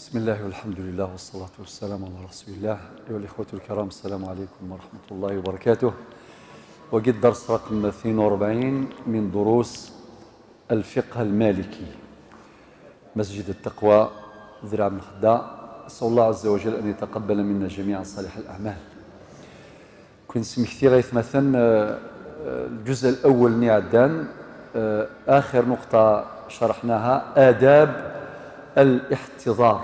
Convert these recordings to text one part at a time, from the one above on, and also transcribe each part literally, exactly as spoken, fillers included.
بسم الله والحمد لله والصلاة والسلام على رسول الله. أيها الإخوة الكرام، السلام عليكم ورحمة الله وبركاته. وقد درس رقم اثنين وأربعين من دروس الفقه المالكي، مسجد التقوى، ذراع مخدة. أسأل الله عز وجل أن يتقبل منا جميعا صالح الأعمال. كنت سمكتي غيث مثلا، آه، آه، الجزء الأول نعدان، آه، آخر نقطة شرحناها آداب الاحتضار.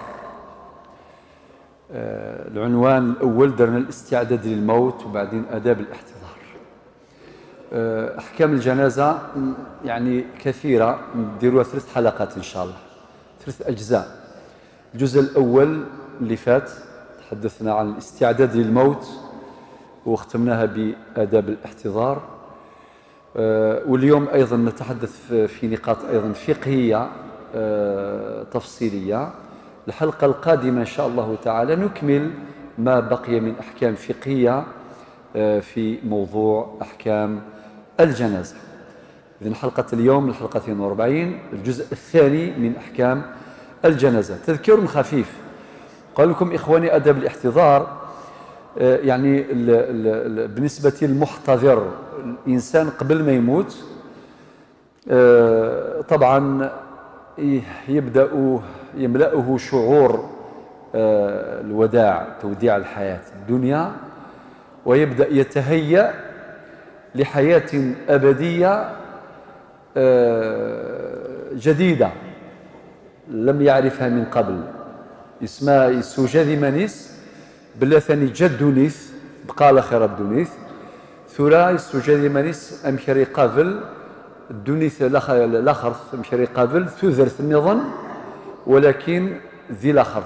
آه، العنوان الأول درنا الاستعداد للموت، وبعدين آداب الاحتضار. آه، أحكام الجنازة، م، يعني كثيرة، نديروها ثلاث حلقات إن شاء الله، ثلاث أجزاء. الجزء الأول اللي فات تحدثنا عن الاستعداد للموت، واختمناها بآداب الاحتضار. آه، واليوم أيضًا نتحدث في، في نقاط أيضًا فقهية، آه، تفصيلية. الحلقة القادمة إن شاء الله تعالى نكمل ما بقي من أحكام فقهية، آه، في موضوع أحكام الجنازة. إذن حلقة اليوم الحلقة اثنين وأربعين، الجزء الثاني من أحكام الجنازة. تذكير خفيف، قال لكم إخواني أدب الاحتضار، آه، يعني ال ال ال بالنسبة للمحتضر، الإنسان قبل ما يموت، آه، طبعًا ي- يبدأ يملأه شعور، آه، الوداع، توديع الحياة الدنيا، ويبدأ يتهيأ لحياة أبدية، آه، جديدة لم يعرفها من قبل. يسمى يسوجد مانيس بلا ثاني جا الدونيث، بقى على خير الدونيث. ثورة يسوجد مانيس أمكر يقابل الدونيث الآخ-، الآخر، أمكر يقابل ثوذرت النظام، ولكن ذي الآخر،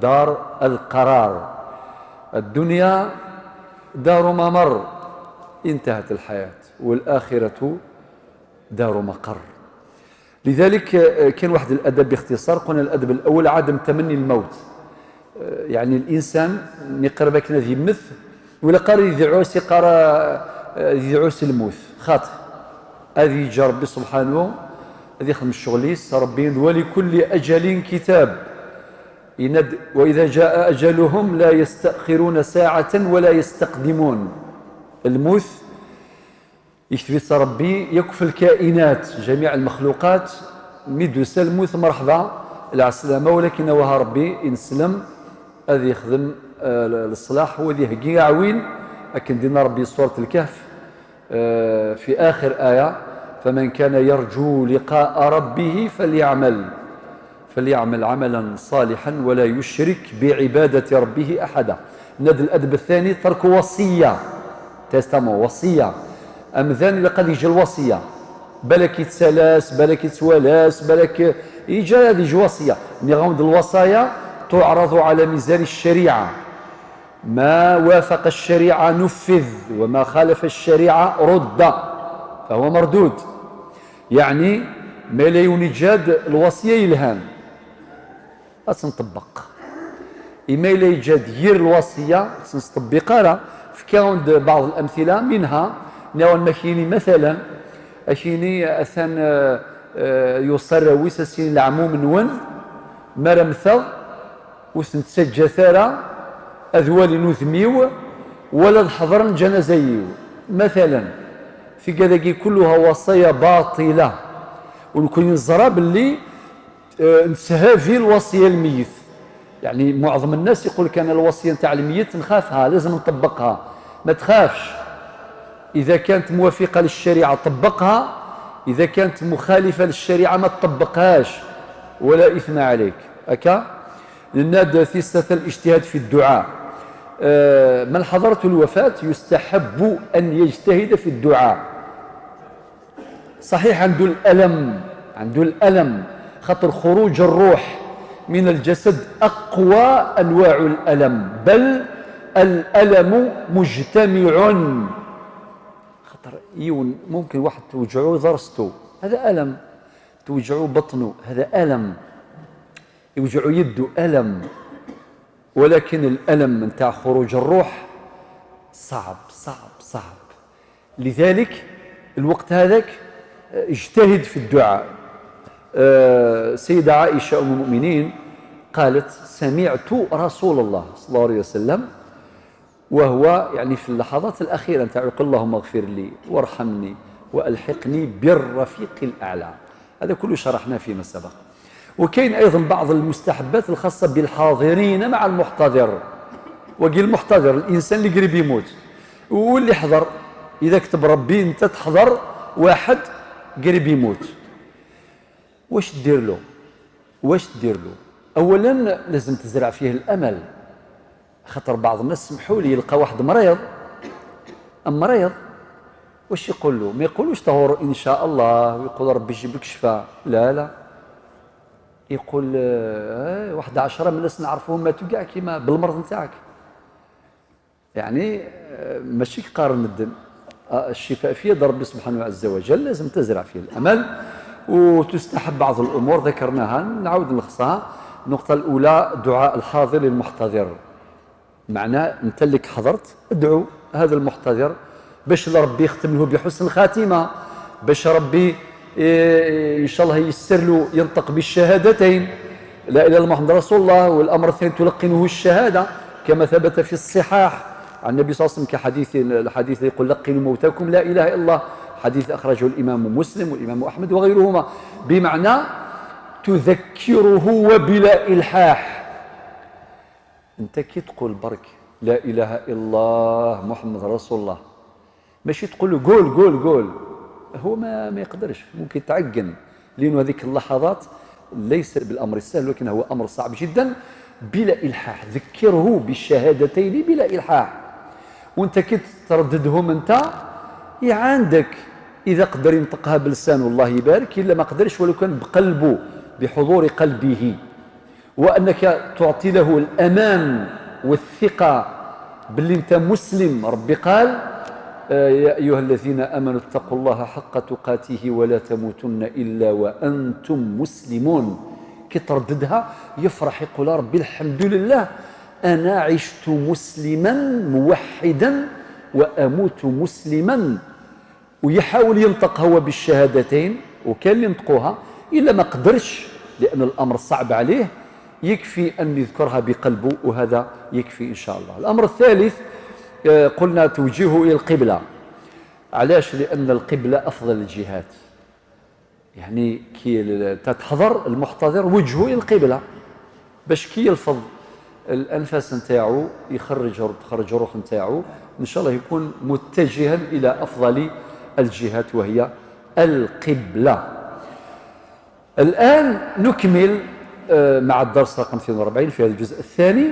دار القرار. الدنيا دار ممر، انتهت الحياة، والآخرة دار مقر. لذلك، آه، كان واحد الأدب باختصار، قلنا الأدب الأول عدم تمني الموت. آه، يعني الإنسان مي قرب كنا ذي يمث، ولا قال يدعو سي قرا، آه، يدعو سي الموت. خاطر هذه يجي ربي سبحانه، هذه يخدم الشغليس، ربي: "ولكل أجل كتاب". يند: "وإذا جاء أجلهم لا يستأخرون ساعة ولا يستقدمون". الموت يكتب ربي يكفي الكائنات، جميع المخلوقات، ميدوسا الموت مرحبا، العسلامة، ولكن وها ربي ينسلم، هذه يخدم، آه، الصلاح، وهذه يهجي أعوين، أكن دينا ربي سورة الكهف، آه، في آخر آية: "فمن كان يرجو لقاء ربه فليعمل، فليعمل عملا صالحا ولا يشرك بعبادة ربه أحدا". ناد الأدب الثاني ترك وصية، تيستامون، وصية. أمذان إلا قد يجي الوصية، بالك يتسالاس، بالك يتسوالاس، بالك يجي هذه يجي وصية. نغمض الوصايا تعرض على ميزان الشريعة، ما وافق الشريعة نفذ، وما خالف الشريعة رد، فهو مردود. يعني، ما لا يونجاد الوصية يلهان، أتنطبق. إما إلا يجاد غير الوصية، تنطبق راه. فكاوند بعض الأمثلة، منها ناون ماكيني مثلا، أكيني أثان، آه، آه، يصر ويسسين العموم نون، مرمثغ، وثنتسجى ثارة، أذوال نوثميو، ولا الحضر جنازيو. مثلا، في كذا كلها وصايا باطلة، ونكون نزرى باللي آه، نسهافي الوصية الميت. يعني معظم الناس يقول لك: "أنا الوصية نتاع الميت نخافها، لازم نطبقها". ما تخافش. إذا كانت موافقة للشريعة طبقها، إذا كانت مخالفة للشريعة ما تطبقهاش، ولا إثم عليك. هكا؟ لناد ثيسة الاجتهاد في الدعاء. آه، من حضرت الوفاة يستحب أن يجتهد في الدعاء. صحيح عنده الألم، عنده الألم، خاطر خروج الروح من الجسد أقوى أنواع الألم، بل الألم مجتمع. خاطر يون ممكن واحد توجعو ضرستو، هذا ألم. توجعو بطنو، هذا ألم. يوجعو يدو، ألم. ولكن الألم نتاع خروج الروح صعب، صعب، صعب. لذلك الوقت هذاك، آه، اجتهد في الدعاء. آه، سيدة عائشة أم المؤمنين قالت: سمعت رسول الله صلى الله عليه وسلم وهو، يعني، في اللحظات الأخيرة نتاعو يقول: اللهم اغفر لي وارحمني وألحقني بالرفيق الأعلى. هذا كله شرحناه فيما سبق. وكاين أيضًا بعض المستحبات الخاصة بالحاضرين مع المحتضر. وقيل المحتضر الإنسان اللي قريب يموت، واللي حضر، إذا كتب ربي أنت تحضر واحد قريب يموت، واش دير له؟ واش دير له؟ أولًا لازم تزرع فيه الأمل، خاطر بعض الناس، سمحوا لي، يلقى واحد مريض، مريض، واش يقول له؟ ما يقولوش: طهور إن شاء الله، ويقول: ربي يجيب لك الشفاء. لا، لا. يقول: آه، واحد عشرة من الناس نعرفهم ماتوا كاع كيما بالمرض نتاعك. يعني، آه، ماشي كقارن الدم. آه، الشفاء في يد ربي سبحانه عز وجل، لازم تزرع فيه الأمل. وتستحب بعض الأمور ذكرناها، نعاود نلخصها. النقطة الأولى: دعاء الحاضر للمحتضر. معناه أنت اللي حضرت، ادعو هذا المحتضر باش ربي يختم له بحسن الخاتمة، باش ربي، إيه، إن شاء الله ييسر له ينطق بالشهادتين، لا إله إلا الله محمد رسول الله، والأمر الثاني تلقنه الشهادة كما ثبت في الصحاح عن النبي صلى الله عليه وسلم، كحديث، الحديث اللي يقول: لقنوا موتاكم لا إله إلا الله، حديث أخرجه الإمام مسلم والإمام أحمد وغيرهما، بمعنى تذكره وبلا إلحاح. أنت كي تقول برك: لا إله إلا الله محمد رسول الله، ماشي تقول له: قول، قول، قول. هو ما، ما يقدرش، ممكن تعقن، لأنه هذيك اللحظات ليس بالأمر السهل، ولكن هو أمر صعب جدًا. بلا إلحاح، ذكره بالشهادتين بلا إلحاح. وأنت كي ترددهم أنت، يعاندك، إذا قدر ينطقها بلسانه الله يبارك، إلا ما قدرش ولو كان بقلبه، بحضور قلبه. وأنك تعطي له الأمان والثقة باللي أنت مسلم. ربي قال: آه، يا أيها الذين آمنوا اتقوا الله حق تقاته ولا تموتن إلا وأنتم مسلمون. كي ترددها يفرح، يقول: ربي الحمد لله، أنا عشت مسلما موحدا وأموت مسلما. ويحاول ينطق هو بالشهادتين، وكاين اللي ينطقوها، إلا ما قدرش لأن الأمر صعب عليه، يكفي أن يذكرها بقلبه، وهذا يكفي إن شاء الله. الأمر الثالث، آه، قلنا توجيهه إلى القبلة. علاش؟ لأن القبلة أفضل الجهات. يعني كي ال-، تتحضر المحتضر وجهه إلى القبلة، باش كي يلفظ الأنفاس نتاعو يخرج، تخرج روح نتاعو، إن شاء الله يكون متجها إلى أفضل الجهات وهي القبلة. الآن نكمل، آه، مع الدرس رقم اثنين وأربعين في هذا الجزء الثاني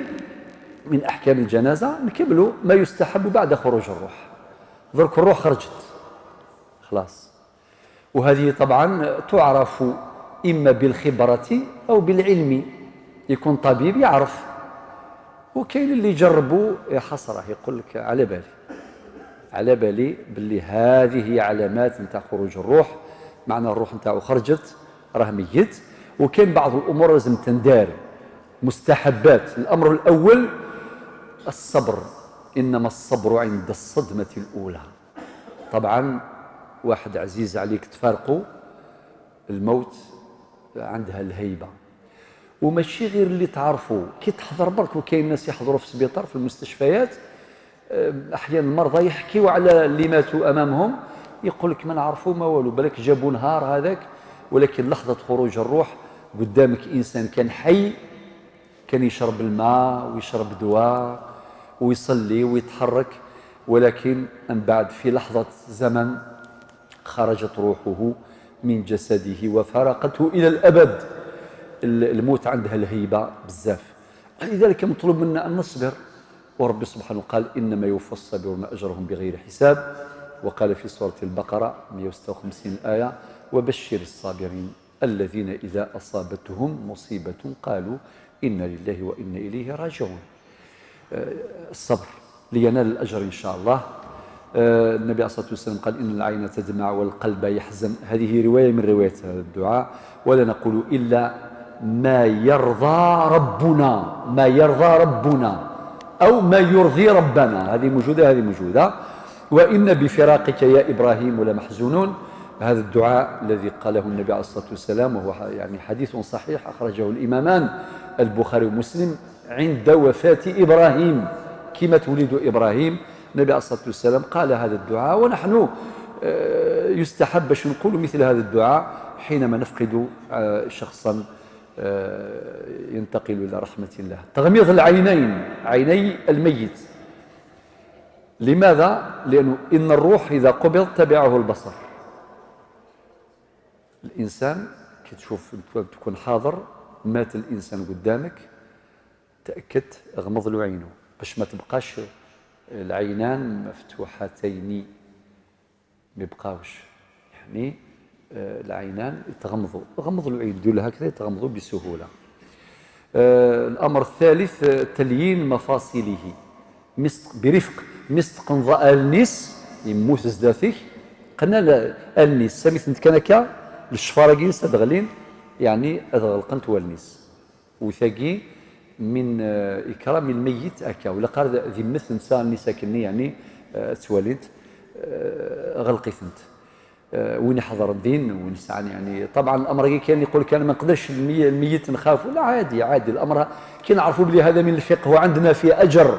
من أحكام الجنازة، نكملوا ما يستحب بعد خروج الروح. درك الروح خرجت، خلاص، وهذه طبعًا تعرف إما بالخبرة أو بالعلم، يكون طبيب يعرف، وكاين اللي جربوا، يا حسرة، يقول لك: على بالي، على بالي باللي هذه هي علامات نتاع خروج الروح، معنى الروح نتاعو خرجت، راه ميت. وكاين بعض الأمور لازم تندار، مستحبات. الأمر الأول الصبر، إنما الصبر عند الصدمة الأولى. طبعًا واحد عزيز عليك تفارقه، الموت عندها الهيبة، وماشي غير اللي تعرفوا، كي تحضر برك، وكاين ناس يحضروا في السبيطار، في المستشفيات، آه، أحيانًا المرضى يحكيوا على اللي ماتوا أمامهم، يقول لك: ما نعرفوا ما والو، بالك جابوا نهار هذاك، ولكن لحظة خروج الروح قدامك إنسان كان حي، كان يشرب الماء ويشرب دواء ويصلي ويتحرك، ولكن من بعد في لحظة زمن خرجت روحه من جسده وفارقته إلى الأبد. ال-، الموت عندها الهيبة بزاف، لذلك مطلوب منا أن نصبر. وربي سبحانه قال: إنما يوفى الصابرون أجرهم بغير حساب. وقال في سورة البقرة مية وستة وخمسين آية: وبشر الصابرين الذين إذا أصابتهم مصيبة قالوا إنا لله وإنا إليه راجعون. آه، الصبر لينال الأجر إن شاء الله. آه، النبي عليه الصلاة والسلام قال: إن العين تدمع والقلب يحزن. هذه رواية من روايات هذا الدعاء. ولا نقول إلا ما يرضى ربنا، ما يرضى ربنا، أو ما يرضي ربنا. هذه موجودة، هذه موجودة. وإن بفراقك يا إبراهيم لمحزونون. هذا الدعاء الذي قاله النبي عليه الصلاة والسلام، وهو ح-، يعني حديث صحيح أخرجه الإمامان البخاري ومسلم عند وفاة إبراهيم، كيما تولد إبراهيم، النبي عليه الصلاة والسلام قال هذا الدعاء، ونحن، آه، يستحب باش نقول مثل هذا الدعاء حينما نفقد، آه، شخصا، آه، ينتقل إلى رحمة الله. تغميض العينين، عيني الميت. لماذا؟ لأنه إن الروح إذا قبض تبعه البصر. الإنسان كي تشوف، تكون حاضر، مات الإنسان قدامك، تأكد، اغمض له عينه باش ما تبقاش العينان مفتوحتين، ما يبقاوش، يعني، آه، العينان يتغمضوا، غمض له عين، دير له هكذا يتغمضوا بسهولة. آه، الأمر الثالث، آه، تليين مفاصله. مست-، برفق، مستقنض ألنيس، يموت زداتك، قنا ل-، ألنيس، سميت انت كان هكا، للشفارة كيس تدغلين، يعني، أدغلقنت والنيس. وثاقي من، آه، إكرام الميت أكا، ولا قال ذي مثل نساء النساء كني، يعني، آه، تواليت، آه، غلقيت انت. آه، وين يحضر الدين، وين يسعى، يعني، طبعًا الأمر كي كان يقول كان ما نقدرش المي-، الميت نخافوا، لا، عادي، عادي، الأمر كي نعرفوا بلي هذا من الفقه وعندنا فيه أجر،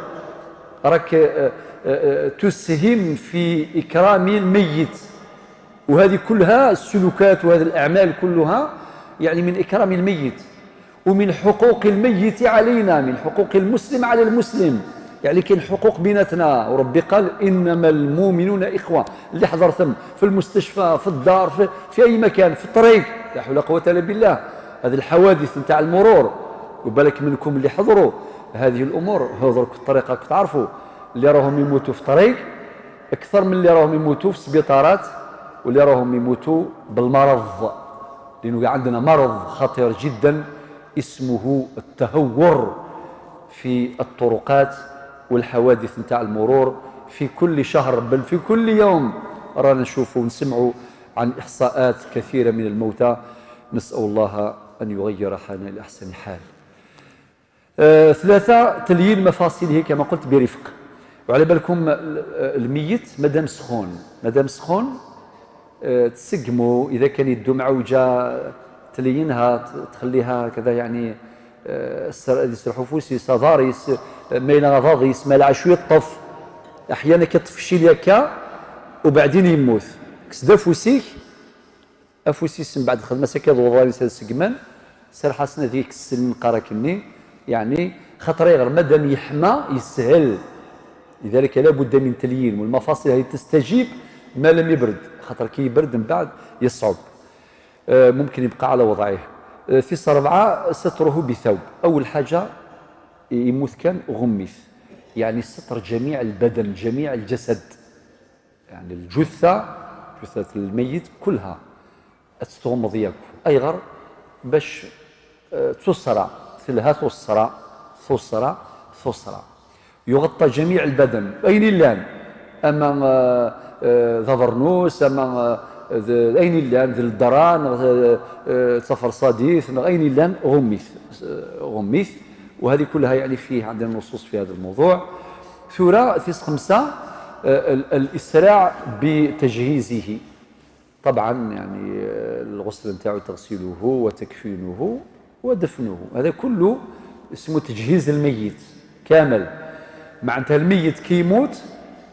راك، آه، آه، آه، تسهم في إكرام الميت، وهذه كلها السلوكات وهذه الأعمال كلها، يعني، من إكرام الميت. ومن حقوق الميت علينا، من حقوق المسلم على المسلم، يعني كاين حقوق بيناتنا، وربي قال: "إنما المؤمنون إخوة". اللي حضر ثم، في المستشفى، في الدار، في، في أي مكان، في الطريق، لا حول ولا قوة إلا بالله. هذه الحوادث نتاع المرور، وبالك منكم اللي حضروا هذه الأمور، هو درك في الطريق راك تعرفوا اللي راهم يموتوا في الطريق أكثر من اللي راهم يموتوا في السبيطارات واللي راهم يموتوا بالمرض، لأنه عندنا مرض خطير جدًا اسمه التهور في الطرقات والحوادث نتاع المرور. في كل شهر، بل في كل يوم، رانا نشوفوا ونسمعوا عن إحصاءات كثيرة من الموتى. نسأل الله أن يغير حالنا إلى أحسن حال. آه، ثلاثة، تليين مفاصله كما قلت برفق. وعلى بالكم، آه، الميت مادام سخون، مادام سخون، آه، تسقمو، إذا كان يدو معوجة تلينها، ت-، تخليها كذا، يعني، آه، السر-، يسرحوا فوسيس، ضاريس، آه، ما إلى ضاضيس، ما لعش يطف. أحيانا كيطف شي ليكا وبعدين يموت. كسدا فوسيك، أفوسيس من بعد خدمة سكيض وضاريس هذا السقمان، سرحاسنا ذيك السن قراكني، يعني، خاطر يغير مادام يحمى يسهل. لذلك لا بد من تليين، والمفاصل هي تستجيب ما لم يبرد، خاطر كي يبرد من بعد يصعب. آه، ممكن يبقى على وضعه. آه، في ربعة، ستره بثوب. أول حاجة يموت كان غمث، يعني ستر جميع البدن، جميع الجسد، يعني الجثة، جثة الميت كلها تتغمض ياك. أيغر باش، آه، تصرى، تلها تصرى، تصرى، تصرى. يغطى جميع البدن، أين اللان؟ أما، آه، آه، ذا برنوس، أما، آه، ذا، أين اللان؟ ذا الدران، آه، آه، سفر صديث، أين اللان؟ غميث، آه، غميث. وهذه كلها يعني فيه عندنا نصوص في هذا الموضوع. ثورة، ثيس خمسة، آه، ال-، الإسراع بتجهيزه. طبعًا، يعني، آه، الغسل نتاعو تغسيله وتكفينه ودفنه، هذا كله اسمه تجهيز الميت كامل. معناتها الميت كي يموت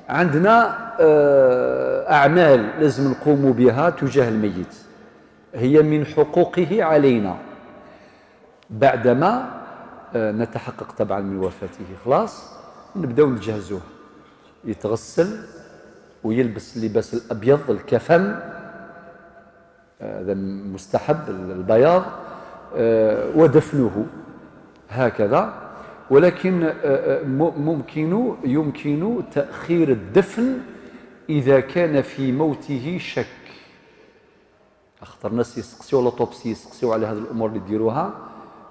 عندنا، آه، أعمال لازم نقوموا بها تجاه الميت، هي من حقوقه علينا. بعدما، آه، نتحقق طبعًا من وفاته، خلاص نبداو نجهزوه، يتغسل ويلبس اللباس الأبيض، الكفن، آه، هذا مستحب، البياض، آه، ودفنه هكذا. ولكن، آه، آه، م-، ممكن، يمكن تأخير الدفن إذا كان في موته شك. خاطر الناس يسقسيو l'autopsie، يسقسيو على هذه الأمور اللي يديروها،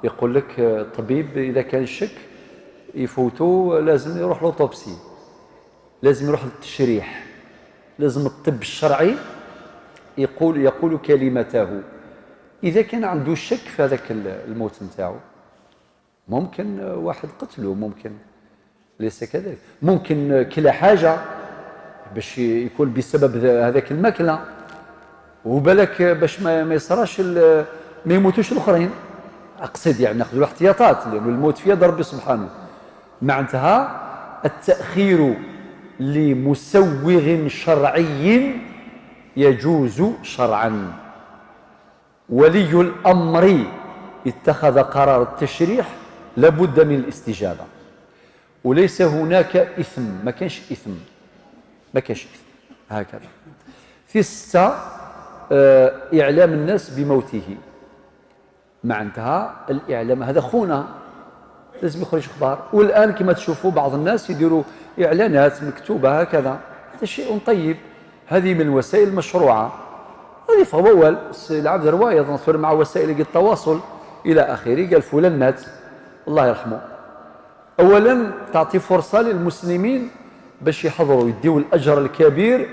يقول لك، آه، الطبيب إذا كان شك يفوتو، لازم يروح l'autopsie، لازم يروح للتشريح، لازم الطب الشرعي يقول، يقول كلمته. إذا كان عنده شك في هذاك ال-، الموت نتاعو، ممكن، آه، واحد قتله، ممكن ليس كذلك، ممكن، آه، كلا حاجة باش ي-، يكون بسبب ذا-، هذاك الماكلة. وبالك باش ما, ما يصراش ال- ما يموتوش الاخرين. اقصد يعني ناخذ الاحتياطات، لانه الموت في يد ربي سبحانه. معناتها التاخير لمسوغ شرعي يجوز شرعا. ولي الامر اتخذ قرار التشريح، لابد من الاستجابه، وليس هناك اثم، ما كانش اثم، ما كانش اثم. هكذا. في السته، آه، اعلام الناس بموته. معناتها الاعلام هذا خونا، لازم يخرج اخبار. والان كما تشوفوا بعض الناس يديروا اعلانات مكتوبه هكذا، هذا شيء طيب. هذه من الوسائل المشروعه، هذه فهو العبد روايه مع وسائل التواصل الى اخره. قال فلان مات، الله يرحمه. اولا، تعطي فرصه للمسلمين باش يحضروا، يديوا الاجر الكبير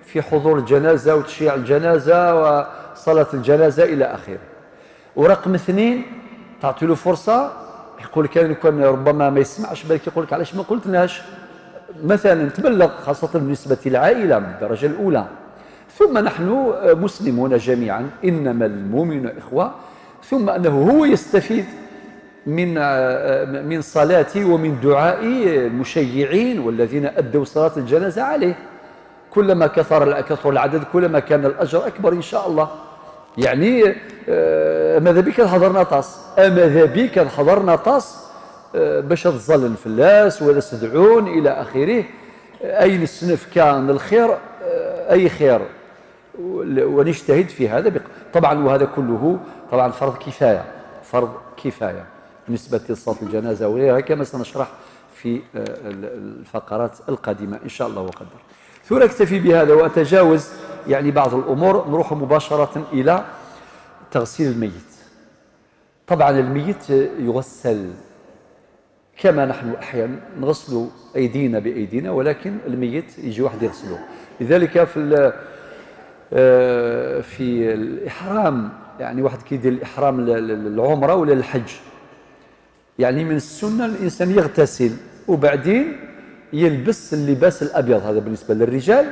في حضور الجنازه وتشييع الجنازه وصلاه الجنازه الى اخره. ورقم اثنين، تعطي له فرصه، يقول كان كان ربما ما يسمعش، بالك يقول لك علاش ما قلتلناش. مثلا تبلغ، خاصه بالنسبه للعائله بالدرجه الاولى. ثم نحن مسلمون جميعا، انما المؤمنون اخوه. ثم انه هو يستفيد من من صلاتي ومن دعاء المشيعين والذين ادوا صلاه الجنازه عليه. كلما كثر كثر العدد، كلما كان الاجر اكبر ان شاء الله. يعني، آه، ماذا بك الحضر نطاس، ماذا بك الحضر نطاس، آه، باش تظلن فلاس ولا سدعون الى اخره. اي نسنف كان الخير، آه، اي خير، ونجتهد في هذا بق- طبعا، وهذا كله طبعا فرض كفايه، فرض كفايه بالنسبه لصلاه الجنازه وغيرها، كما سنشرح في، آه، ال- الفقرات القادمه ان شاء الله وقدر. ثم اكتفي بهذا واتجاوز يعني بعض الامور، نروح مباشره الى تغسيل الميت. طبعا الميت يغسل كما نحن أحيانا نغسل أيدينا بأيدينا، ولكن الميت يجي واحد يغسله. لذلك في ال- آه، في الإحرام، يعني واحد كيدير الإحرام ل- ل- للعمرة ولا للحج، يعني من السنة الإنسان يغتسل وبعدين يلبس اللباس الأبيض. هذا بالنسبة للرجال،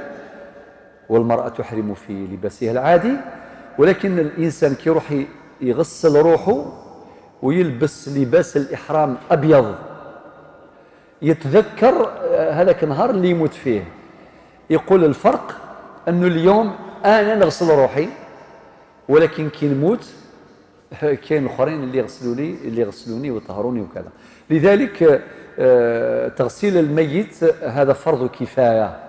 والمرأة تحرم في لباسها العادي، ولكن الإنسان كي يروح ي- يغسل روحه ويلبس لباس الإحرام أبيض، يتذكر، آه، هذاك النهار اللي يموت فيه، يقول الفرق أنه اليوم أنا نغسل روحي، ولكن كي نموت كاين اخرين اللي يغسلوا لي، اللي يغسلوني ويطهروني وكذا. لذلك، آه، تغسيل الميت هذا فرض كفايه.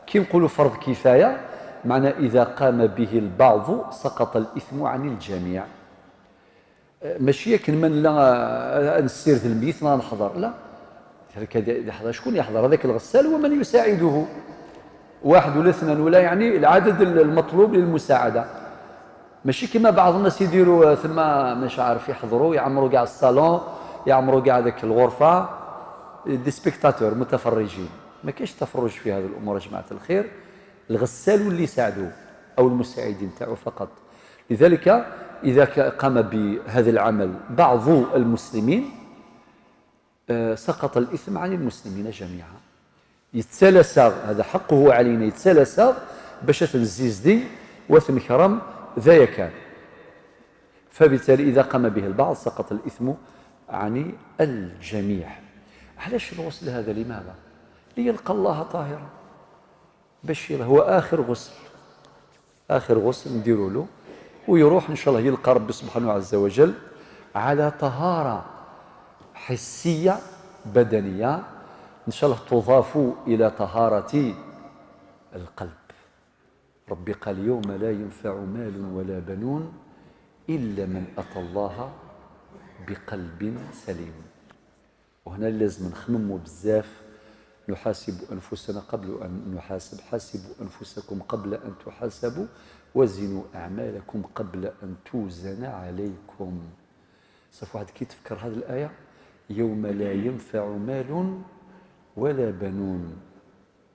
كي نقولوا فرض كفايه، معنى اذا قام به البعض سقط الاثم عن الجميع. آه، ماشي ياك من لا، آه، نسير الميت ما نحضر، لا. هذاك اللي يحضر، شكون يحضر؟ هذاك الغسال ومن يساعده، واحد ولا اثنان ولا، يعني، العدد المطلوب للمساعده. ماشي كما بعض الناس يديروا، آه، ثم، مش عارف، يحضروا، يعمروا كاع الصالون، يعمروا كاع ذاك الغرفه، دي سبيكتاتور، متفرجين. ما كاينش تفرج في هذه الامور يا جماعه الخير. الغسال واللي يساعدوه او المساعدين تاعو فقط. لذلك اذا ك- قام بهذا العمل بعض المسلمين، آه، سقط الاثم عن المسلمين جميعا. يتسلسغ، هذا حقه علينا، يتسلسغ باش تنزيزدي وتنكرم ذايا كان. فبالتالي إذا قام به البعض سقط الإثم عن الجميع. علاش الغسل هذا؟ لماذا؟ ليلقى الله طاهرا. باش يلا-، هو آخر غسل، آخر غسل نديروا له، ويروح إن شاء الله يلقى ربي سبحانه عز وجل على طهارة حسية بدنية، إن شاء الله تضاف إلى طهارة القلب. ربي قال: "يوم لا ينفع مال ولا بنون إلا من أتى الله بقلب سليم". وهنا لازم نخمموا بزاف، نحاسب أنفسنا قبل أن نحاسب، حاسبوا أنفسكم قبل أن تحاسبوا، وزنوا أعمالكم قبل أن توزن عليكم. صافي، واحد كي تفكر هذه الآية: "يوم لا ينفع مال ولا بنون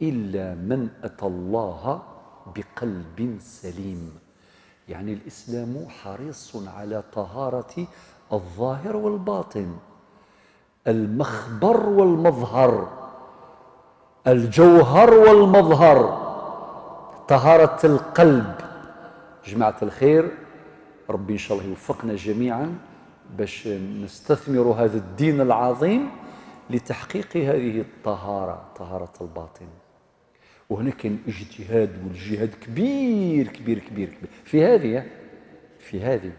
إلا من أتى الله بقلب سليم". يعني الإسلام حريص على طهارة الظاهر والباطن، المخبر والمظهر، الجوهر والمظهر، طهارة القلب. جماعة الخير، ربي إن شاء الله يوفقنا جميعا باش نستثمر هذا الدين العظيم لتحقيق هذه الطهارة، طهارة الباطن. وهنا كاين اجتهاد والجهاد كبير، كبير، كبير، كبير في هذه، في هذه.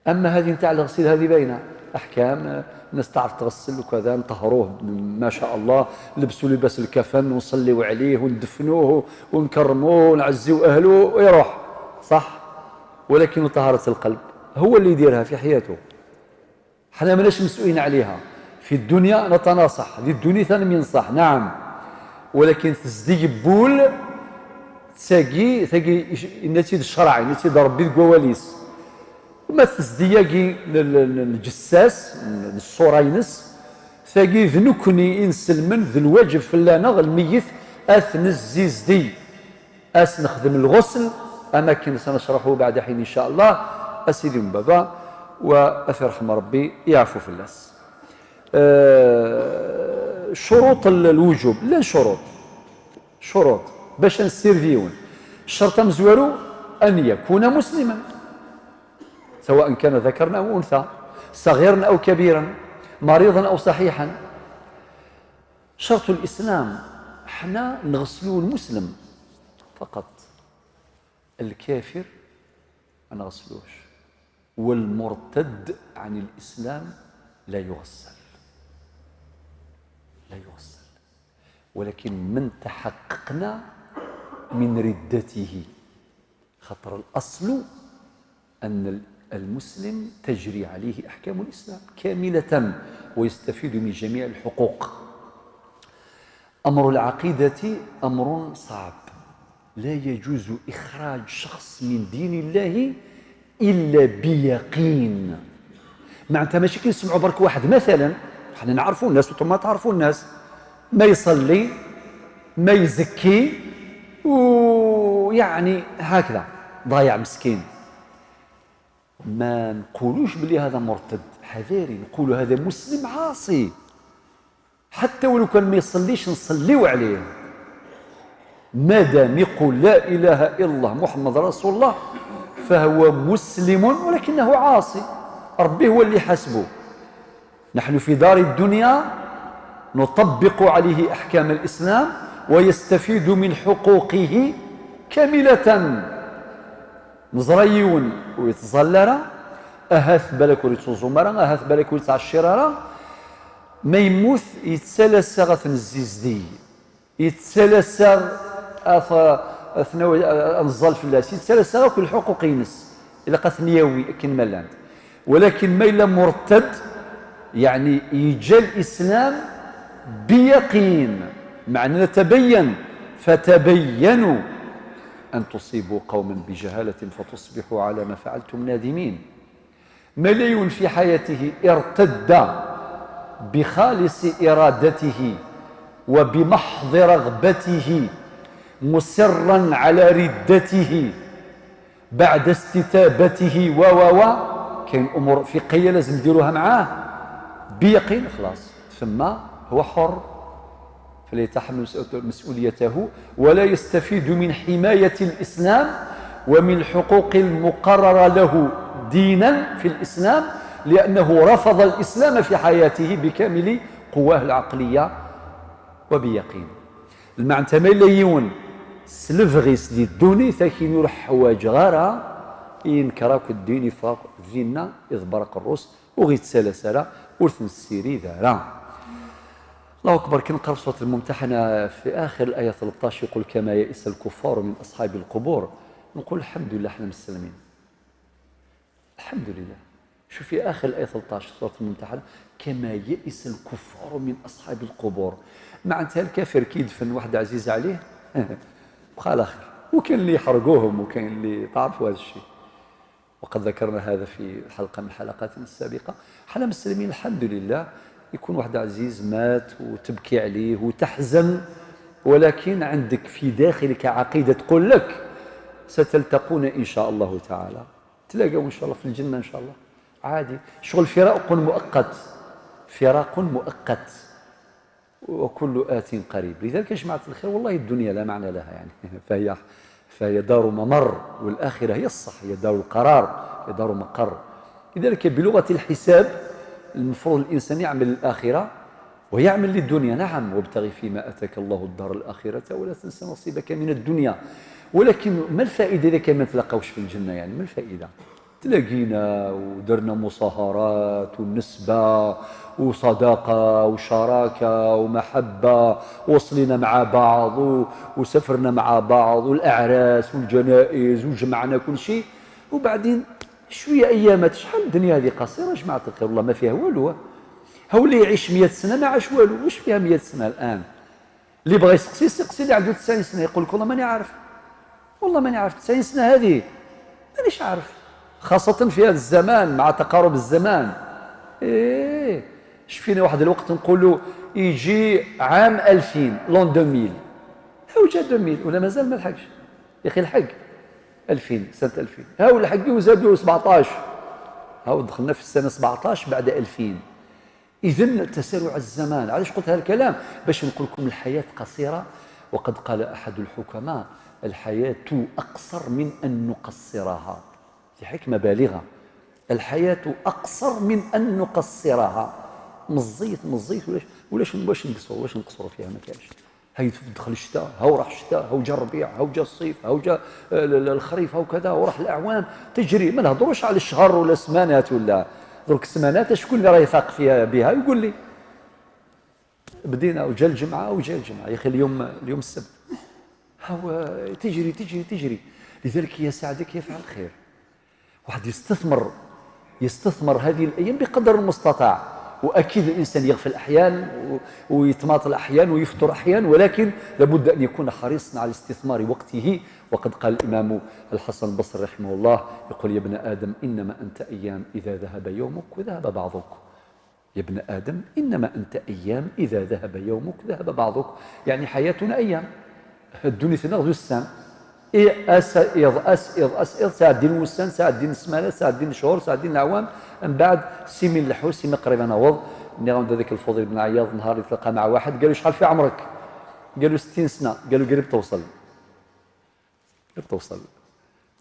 أما هذه نتاع الغسيل، هذه باينة أحكام، الناس تعرف تغسل وكذا، نطهروه ما شاء الله، لبسوا لباس الكفن ونصليوا عليه وندفنوه ونكرموه ونعزيوا أهله ويروح، صح؟ ولكن طهارة القلب هو اللي يديرها في حياته. حنا ماناش مسؤولين عليها. في الدنيا نتناصح، في الدنيا ثاني ينصح، نعم. ولكن تزدي يبول، تساقي، تاقي النتيجة الشرعي، النتيجة ربي الكواليس. وما تزدي ياقي ل-، ل-، ل-، الجساس، الصورة ينس، تاقي ذنكني إنسلمن ذ الواجب فلانا الميت أثنزيزدي. أس نخدم الغسل، أما كن سنشرحه بعد حين إن شاء الله. أسيدي من بابا، وأثرحم ربي يعفو في الناس. آه، شروط ال-، الوجوب، لا شروط، شروط باش نسيرفيون. الشرط مزوارو أن يكون مسلما، سواء كان ذكرا أو أنثى، صغيرا أو كبيرا، مريضا أو صحيحا. شرط الإسلام، حنا نغسلو المسلم فقط، الكافر ما نغسلوش، والمرتد عن الإسلام لا يغسل، لا يغسل، ولكن من تحققنا من ردته، خاطر الأصل أن المسلم تجري عليه أحكام الإسلام كاملة ويستفيد من جميع الحقوق. أمر العقيدة أمر صعب، لا يجوز إخراج شخص من دين الله إلا بيقين. معناتها ماشي كي نسمعوا برك واحد مثلا، حنا نعرفوا الناس وانتم ما تعرفوا الناس، ما يصلي، ما يزكي، ويعني هكذا ضايع مسكين. ما نقولوش بلي هذا مرتد، حذاري، نقولوا هذا مسلم عاصي. حتى ولو كان ما يصليش نصليو عليه، ما دام يقول لا إله إلا الله محمد رسول الله فهو مسلم، ولكنه عاصي، ربي هو اللي حاسبه. نحن في دار الدنيا نطبق عليه أحكام الإسلام ويستفيد من حقوقه كاملة. نزرى يون ويتزال راه، أهاث بالك وريتوزو مرة، أهاث بالك وريتعشر راه، ما يموت يتسلسى غث نزيزدي، يتسلسى أث-، أثنو-، أنزال فلاس، يتسلسى كل حقوق ينس، إلا قثنياوي كن ملان. ولكن ما إلا مرتد، يعني يجا الإسلام بيقين، معنى تبين، فتبينوا أن تصيبوا قوما بجهالة فتصبحوا على ما فعلتم نادمين. مليون في حياته ارتد بخالص إرادته وبمحض رغبته مصرا على ردته بعد استتابته و و و كاين أمور فقهية لازم نديروها معاه بيقين، خلاص ثم هو حر. فليتحمل مسؤوليته ولا يستفيد من حماية الإسلام ومن الحقوق المقررة له دينا في الإسلام، لأنه رفض الإسلام في حياته بكامل قواه العقلية وبيقين. المعنى ما إلا يون سلفغيس دي الدوني ثاكين يروح حواج غارة، إن كراك الدين يفرق ذينا إذ برق الروس وغيتسالى سالى ورث السيري ذارا. الله أكبر. كي نقرا سورة الممتحنة في آخر الآية ثلطاش يقول: "كما يئس الكفار من أصحاب القبور"، نقول: "الحمد لله، حنا مسلمين. الحمد لله". شوف في آخر الآية ثلطاش، سورة الممتحنة: "كما يئس الكفار من أصحاب القبور". معناتها الكافر كي يدفن واحد عزيز عليه، بقى على خير. وكاين اللي يحرقوهم، وكاين اللي تعرفوا هذا الشيء. وقد ذكرنا هذا في حلقة من الحلقات السابقة. حنا مسلمين الحمد لله، يكون واحد عزيز مات وتبكي عليه وتحزن، ولكن عندك في داخلك عقيدة تقول لك: "ستلتقون إن شاء الله تعالى، تلاقوا إن شاء الله في الجنة إن شاء الله". عادي، شغل فراق مؤقت، فراق مؤقت. "وكل آت قريب". لذلك يا جماعة الخير، والله الدنيا لا معنى لها، يعني، فهي، فهي دار ممر، والآخرة هي الصح، هي دار القرار، هي دار مقر. لذلك بلغة الحساب المفروض الإنسان يعمل الآخرة ويعمل للدنيا، نعم، وابتغ فيما آتاك الله الدار الآخرة ولا تنس نصيبك من الدنيا. ولكن ما الفائدة إذا كان ما نتلاقاوش في الجنة؟ يعني ما الفائدة؟ تلاقينا ودرنا مصاهرات ونسبة وصداقة وشراكة ومحبة، وصلينا مع بعض و-، وسافرنا مع بعض، والأعراس والجنائز، وجمعنا كل شيء. وبعدين شوية أيامات، شحال الدنيا هذه قصيرة، جماعة الخير، والله ما فيها والو. هاو اللي يعيش مية سنة ما عاش والو، واش فيها مية سنة الآن؟ اللي بغى يسقسي، يسقسي اللي عنده تسعين سنة، يقول لك: "والله ماني عارف، والله ماني عارف، تسعين سنة هذه مانيش عارف"، خاصة في هذا الزمان مع تقارب الزمان. إيه، شفينا واحد الوقت نقولوا يجي عام ألفين، l'an deux mille، هاو جا deux mille ولا مازال ما لحقش؟ يا أخي، لحق ألفين، سنة ألفين، هاو لحق وزادوا سبعطاش، هاو دخلنا في السنة سبعطاش بعد ألفين. إذن تسارع الزمان، علاش قلت هذا الكلام؟ باش نقول لكم الحياة قصيرة، وقد قال أحد الحكماء: "الحياة أقصر من أن نقصرها". دي حكمة بالغة. الحياة أقصر من أن نقصرها. مزيت، مزيت، ولاش، ولاش، واش نقصروا، واش نقصروا فيها؟ ما كانش. هاي تدخل الشتاء، هاو راح الشتاء، هاو جا الربيع، هاو جا الصيف، هاو جا، آه، ال-، ال-، الخريف، هاو كذا، وراح الأعوام تجري. ما نهضروش على الشهر ولا السمانات ولا، درك السمانات شكون اللي راه يفاق فيها بها يقول لي؟ بدينا وجا الجمعة وجا الجمعة، يا أخي اليوم، اليوم السبت. هاو تجري، تجري، تجري. لذلك يساعدك يفعل خير. واحد يستثمر، يستثمر هذه الأيام بقدر المستطاع. وأكيد الإنسان يغفل أحيان و-، ويتماطل أحيان ويفتر أحيان، ولكن لابد أن يكون حريصا على استثمار وقته. وقد قال الإمام الحسن البصري رحمه الله، يقول: "يا ابن آدم، إنما أنت أيام، إذا ذهب يومك ذهب بعضك". يا ابن آدم، إنما أنت أيام، إذا ذهب يومك ذهب بعضك. يعني حياتنا أيام. الدنيا تنغ ذو السام. إيه، أس إيض، أس إيض، أس إيض، ساعة الدين والسان، ساعة الدين السمانة، ساعة الدين الشهور، ساعة الدين الأعوام. من بعد سيمين لحو، سيمين قريب أنا وض. نيغان ذاك الفضيل بن عياض نهار يتلاقى مع واحد، قال له: "شحال في عمرك؟" قال له: "ستين سنة". قال له: "قريب توصل". غير توصل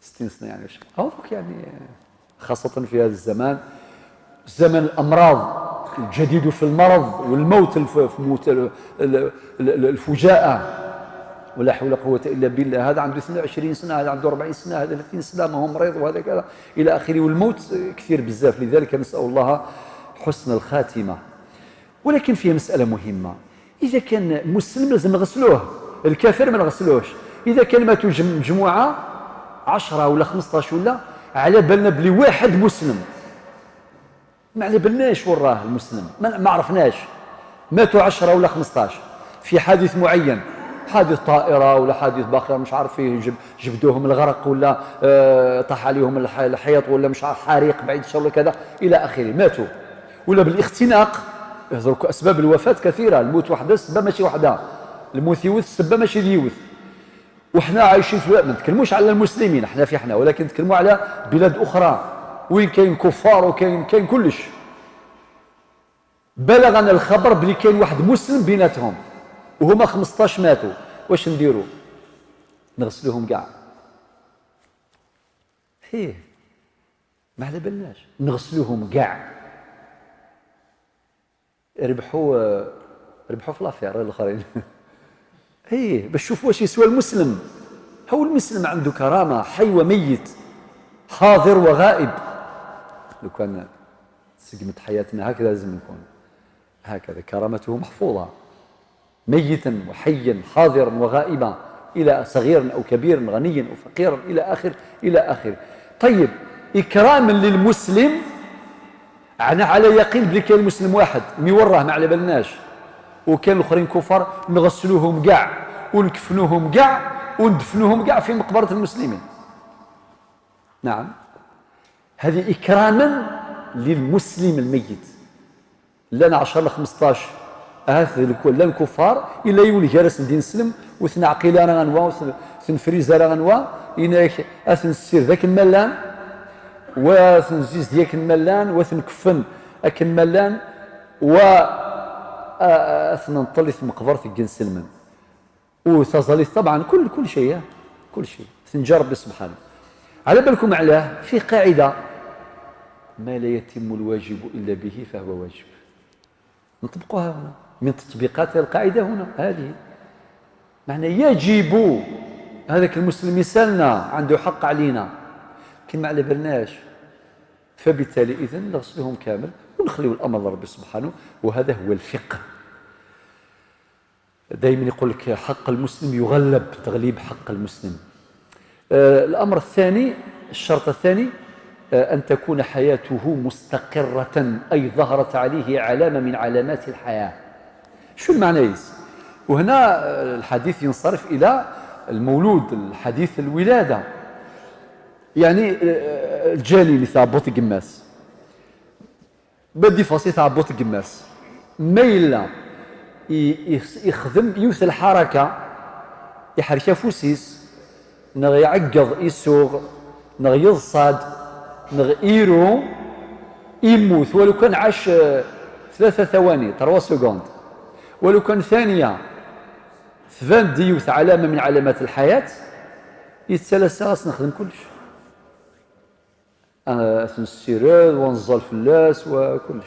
ستين سنة، يعني، واش هو دوك، يعني، خاصة في هذا الزمان، زمن الأمراض، الجديد في المرض والموت الف-، في موت ال-، ال-، ال-، ال-، الفجاءة. ولا حول ولا قوة إلا بالله. هذا عنده اثنين وعشرين سنة، هذا عنده أربعين سنة، هذا ثلاثين سنة، ما هو مريض، وهذا كذا إلى آخره. والموت كثير بزاف، لذلك نسأل الله حسن الخاتمة. ولكن فيها مسألة مهمة. إذا كان مسلم لازم نغسلوه، الكافر ما نغسلوهش. إذا كان ماتوا جم-، مجموعة عشرة ولا خمسطاش ولا، على بالنا بلي واحد مسلم، ما على بالناش وين راه المسلم، ما، ما عرفناش. ماتوا عشرة ولا خمسطاش في حادث معين، حادث طائرة ولا حادث باخر، مش عارف فيه، جب-، جبدوهم الغرق ولا، آه، طاح عليهم الح-، الحيط ولا، مش عارف، حريق بعيد الشر ولا كذا، إلى آخره، ماتوا. ولا بالاختناق. درك أسباب الوفاة كثيرة، الموت وحده السبب ماشي وحده، الموت يوث السبب ماشي ديوث. وحنا عايشين في، ما نتكلموش على المسلمين، احنا في حنا، ولكن نتكلموا على بلاد أخرى وين كاين كفار وكاين، كاين كلش. بلغنا الخبر بلي كاين واحد مسلم بيناتهم وهما خمسطاش ماتوا. واش نديروا؟ نغسلوهم كاع. هيه، ما على بالناش، نغسلوهم كاع. ربحوا، ربحوا في l'affaire الاخرين. ايه، باش تشوف واش يسوى المسلم. هو المسلم عنده كرامة، حي وميت، حاضر وغائب. لو كان سقمت حياتنا هكذا لازم نكون هكذا، كرامته محفوظة. ميتا وحيا، حاضرا وغائبا، إلى صغيرا أو كبيرا، غنيا أو فقيرا، إلى آخر، إلى آخر. طيب، إكراما للمسلم، أنا على يقين بلي كاين مسلم واحد، مي وراه ما على بالناش، وكاين الآخرين كفار، نغسلوهم كاع، ونكفنوهم كاع، وندفنوهم كاع في مقبرة المسلمين. نعم، هذه إكراما للمسلم الميت. لان عشرة لخمسطاش، هاث الكل، لان كفار، إلا يولي جالس ندين سلم، وثنعقيل أنا غنوا، وثن-، ثنفريز أنا غنوا، إنك أثن السير ذاك الملان، وثنزيز ذاك الملان، وثنكفن أك الملان، و، آه، أثن نطلي ثم قبرت الجن سلمن. وتظلي طبعا كل، كل شيء، كل شيء. تنجى ربي سبحانه. على بالكم علاه في قاعدة: ما لا يتم الواجب إلا به فهو واجب. نطبقها هنا من تطبيقات القاعدة هنا هذه. معنى يجب هذاك المسلم يسالنا، عنده حق علينا، كما على بالناش. فبالتالي إذن نغسلهم كامل ونخليو الأمر لربي سبحانه، وهذا هو الفقه. دايما يقول لك: حق المسلم يغلب، تغليب حق المسلم. آه، الأمر الثاني، الشرط الثاني، آه، أن تكون حياته مستقرة، أي ظهرت عليه علامة من علامات الحياة. شو المعنى يس؟ وهنا، آه، الحديث ينصرف إلى المولود، الحديث الولادة. يعني، آه، الجنين تاع بوط قماس. بدي فاصي تاع بوط قماس. ما إلا ي-، يخ-، يخدم يوث الحركة، يحرك أفوسيس، نغ يعقض يسوغ، نغ يضصاد، نغ إيرو، يموت، ولو كان عاش، آه، ثلاثة ثواني، تروا سكوند. ولو كان ثانية، ثبان ديوث علامة من علامات الحياة، يتسلسل نخدم كلش. آه، أثنسيرد ونزل في اللاس وكلش.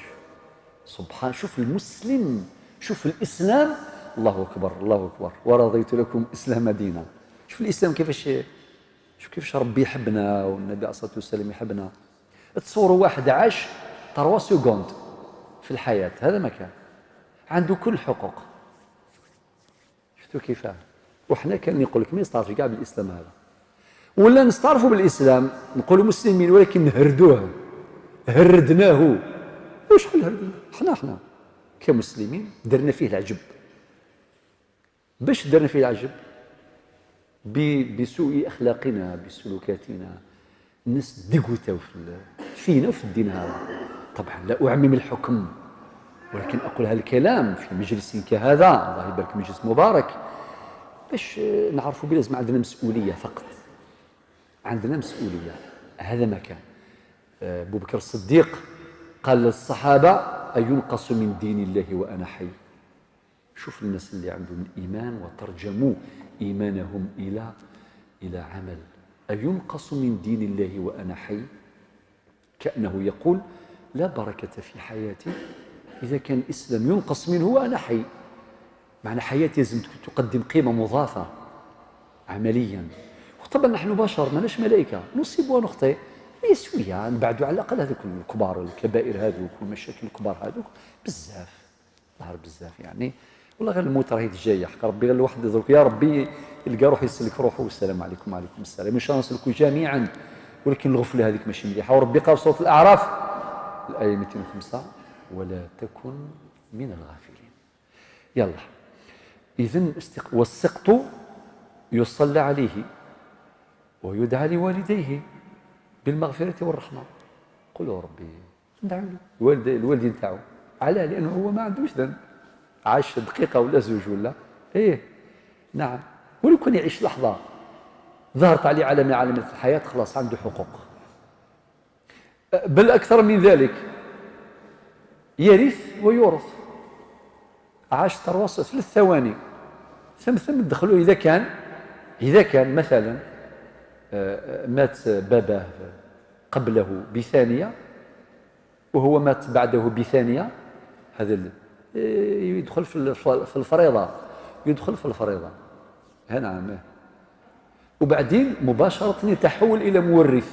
سبحان، شوف المسلم، شوف الإسلام. الله أكبر، الله أكبر. "ورضيت لكم الإسلام دينا". شوف الإسلام كيفاش، شوف كيفاش ربي يحبنا والنبي عليه الصلاة والسلام يحبنا. تصوروا واحد عاش تروا سكوند في الحياة، هذا ما كان. عنده كل الحقوق. شفتوا كيفاه؟ وحنا كان يقول لك ما يستعرفش كاع بالإسلام هذا. ولا نستعرفوا بالإسلام، نقولوا مسلمين، ولكن نهردوه، هردناه. وشحال هردناه؟ حنا، حنا كمسلمين درنا فيه العجب. باش درنا فيه العجب؟ ب-، بسوء أخلاقنا، بسلوكاتنا. الناس ديغوتاو في ال-، فينا وفي الدين هذا. طبعا لا أعمم الحكم، ولكن أقول هذا الكلام في مجلس كهذا، الله يبارك، مجلس مبارك، باش، آه، نعرفوا بلي لازم عندنا مسؤولية فقط. عندنا مسؤولية. هذا ما كان. آه، أبو بكر الصديق قال للصحابة: "أينقص من دين الله وأنا حي؟" شوف الناس اللي عندهم الإيمان وترجموا إيمانهم إلى، إلى عمل. "أينقص من دين الله وأنا حي؟" كأنه يقول: "لا بركة في حياتي إذا كان الإسلام ينقص منه وأنا حي". معنى حياتي لازم تكون تقدم قيمة مضافة عمليا. وطبعا نحن بشر، ماناش ملائكة، نصيب ونخطئ، مي شوية نبعدوا على الأقل هذوك الكبار، الكبائر هذوك والمشاكل الكبار هذوك بزاف. ظهر بزاف يعني. والله غير الموت راهي جاية، حق ربي غير الواحد يضرك، يا ربي يلقى روح يسلك روحه. والسلام عليكم. وعليكم السلام. إن شاء الله نسلكوا جميعا، ولكن الغفلة هذيك ماشي مليحة. وربي قال في سورة الأعراف، الآية ميتين وخمسة: "ولا تكن من الغافلين". يلا. إذن استق-، والسقط يصلى عليه ويدعى لوالديه بالمغفرة والرحمة. قولوا ربي ندعوا له. الوالد-، الوالدين تاعو. علاه؟ لأنه هو ما عندوش ذنب. عاش دقيقة ولا زوج ولا. إيه. نعم. ولو كان يعيش لحظة ظهرت عليه علامة من علامات الحياة، خلاص عنده حقوق. بل أكثر من ذلك، يرث ويورث. عاش تروى ثلاث ثواني، ثم، ثم دخلوا. إذا كان، إذا كان مثلًا، آه، مات باباه قبله بثانية، وهو مات بعده بثانية، هذا ال-، آه، يدخل في ال-، في الفريضة، يدخل في الفريضة. ها نعم. وبعدين مباشرة يتحول إلى مورث،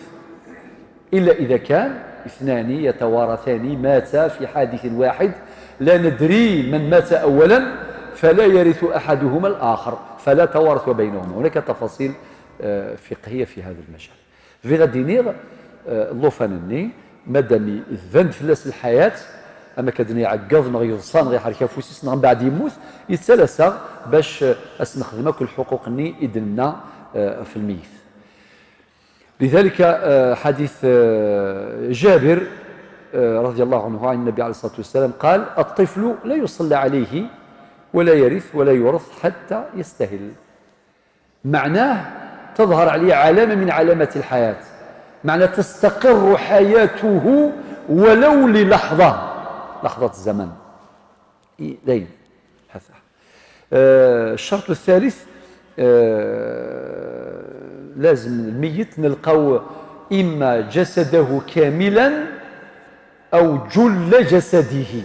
إلا إذا كان اثنان يتوارثان ماتا في حادث واحد، لا ندري من مات أولا، فلا يرث أحدهما الآخر، فلا توارث بينهما. هناك تفاصيل، آه، فقهية في هذا المجال. في غادي نير، آه، اللوفان الني، مادام يذن فلاس الحياة، أما كدني يعقض، نغ يضصى، نغ يحرك أفوسيس، نغ من بعد يموت، يتسلسى باش، آه، أسنخدم كل حقوق الني إذننا، آه، في الميت. لذلك، آه، حديث، آه، جابر، آه، رضي الله عنه عن النبي عليه الصلاة والسلام قال: "الطفل لا يصلى عليه ولا يرث ولا يورث حتى يستهل". معناه تظهر عليه علامة من علامات الحياة، معناه تستقر حياته ولو للحظة، لحظة الزمن. إي-، لين. هذا. آه، الشرط الثالث، آه، لازم الميت نلقاو إما جسده كاملا أو جل جسده.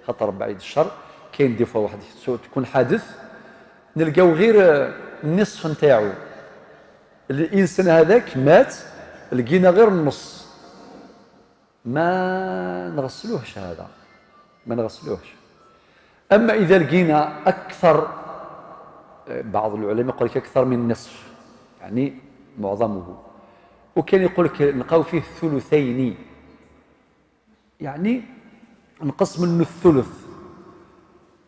خاطر بعيد الشر كاين des fois واحد يتسو-، تكون حادث، نلقاو غير النصف نتاعو. الإنسان هذاك مات، لقينا غير النص. ما نغسلوهش هذا، ما نغسلوهش. أما إذا لقينا أكثر، بعض العلماء يقول لك أكثر من نصف، يعني معظمه، وكان يقول لك نلقاو فيه ثلثين، يعني نقص منه الثلث،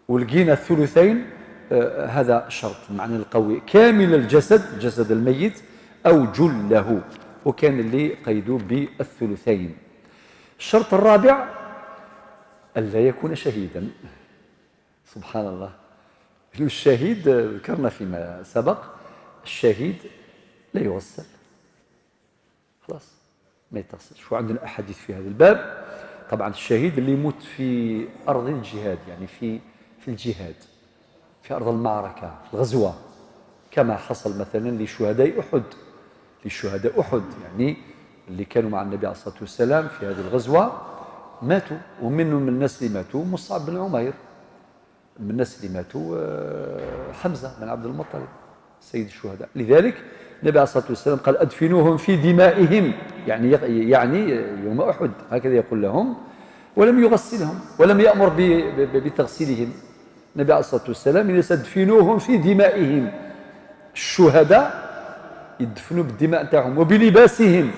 ولقينا الثلثين، آه، هذا شرط، معنى القوي كامل الجسد، جسد الميت، أو جله، وكان اللي قيدوا بالثلثين. الشرط الرابع: ألا يكون شهيدا. سبحان الله. الشهيد، آه، ذكرنا فيما سبق، الشهيد لا يغسل، خلاص، ما يتغسلش. وعندنا أحاديث في هذا الباب. طبعا الشهيد اللي يموت في أرض الجهاد، يعني في، في الجهاد، في أرض المعركة، في الغزوة، كما حصل مثلا لشهداء أحد، لشهداء أحد، يعني اللي كانوا مع النبي عليه الصلاة والسلام في هذه الغزوة، ماتوا. ومنهم من الناس اللي ماتوا مصعب بن عمير، من الناس اللي ماتوا، آه، حمزة بن عبد المطلب سيد الشهداء. لذلك النبي عليه الصلاة والسلام قال: "أدفنوهم في دمائهم"، يعني يغ-، يعني يوم أحد، هكذا يقول لهم، ولم يغسلهم ولم يأمر ب-، ب-، ب-، بتغسيلهم. النبي عليه الصلاة والسلام يقول: "أدفنوهم في دمائهم". الشهداء يدفنوا بالدماء نتاعهم وبلباسهم،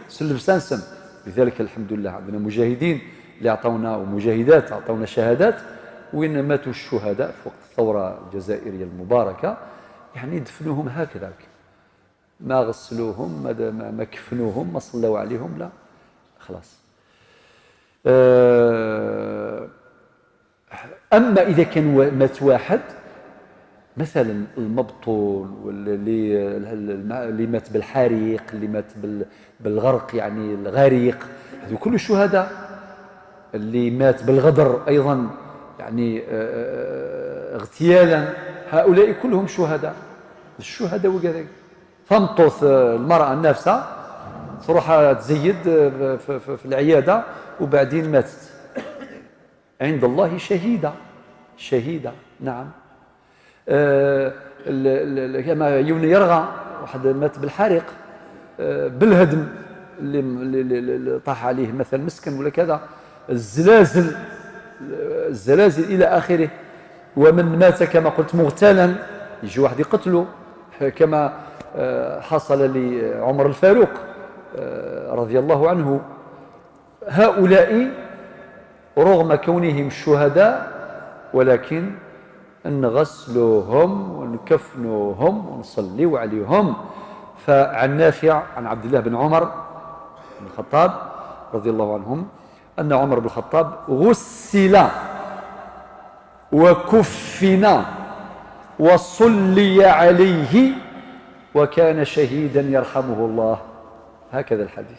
سلف سانسن. لذلك الحمد لله عندنا مجاهدين اللي عطاونا، ومجاهدات عطاونا شهادات، وين ماتوا الشهداء في وقت الثورة الجزائرية المباركة، يعني دفنوهم هكذاك، ما غسلوهم، ما د-، ما، ما كفنوهم، ما صلوا عليهم، لا، خلاص. آه، أما إذا كان وا-، مات واحد، مثلا المبطون، واللي، الم-، اللي مات بالحريق، اللي مات بال-، بالغرق، يعني الغريق، هذو كله شهداء. اللي مات بالغدر أيضا، يعني، آه، آه، اغتيالا، هؤلاء كلهم شهداء. الشهداء وكذا. فمطوث، آه، المرأة النافسة تروح تزيد، آه، في، في، في العيادة وبعدين ماتت. عند الله شهيدة، شهيدة، نعم. آه، ال-، ال-، ال-، كما يوني يرغى، واحد مات بالحريق، آه، بالهدم اللي، اللي، اللي، اللي طاح عليه مثلا مسكن ولا كذا، الزلازل، الزلازل إلى آخره. ومن مات كما قلت مغتالا، يجي واحد يقتله، كما، آه، حصل لعمر الفاروق، آه، رضي الله عنه. هؤلاء رغم كونهم شهداء، ولكن نغسلوهم ونكفنوهم ونصليو عليهم. فعن نافع عن عبد الله بن عمر بن الخطاب رضي الله عنهم أن عمر بن الخطاب غسل وكفن وصلي عليه وكان شهيدا يرحمه الله. هكذا الحديث.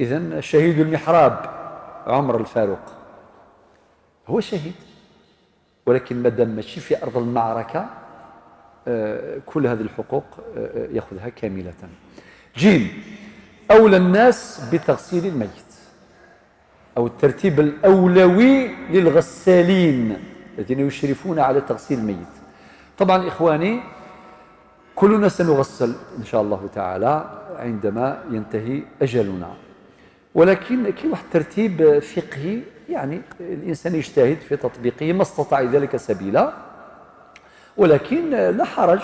إذن شهيد المحراب عمر الفاروق هو شهيد، ولكن مادام ماشي في أرض المعركة، آه، كل هذه الحقوق، آه، آه، يأخذها كاملة. جيم، أولى الناس بتغسيل الميت، أو الترتيب الأولوي للغسالين الذين يشرفون على تغسيل الميت. طبعا إخواني، كلنا سنغسل إن شاء الله تعالى عندما ينتهي أجلنا، ولكن كاين واحد الترتيب فقهي، يعني الإنسان يجتهد في تطبيقه ما استطاع ذلك سبيلا، ولكن لا حرج.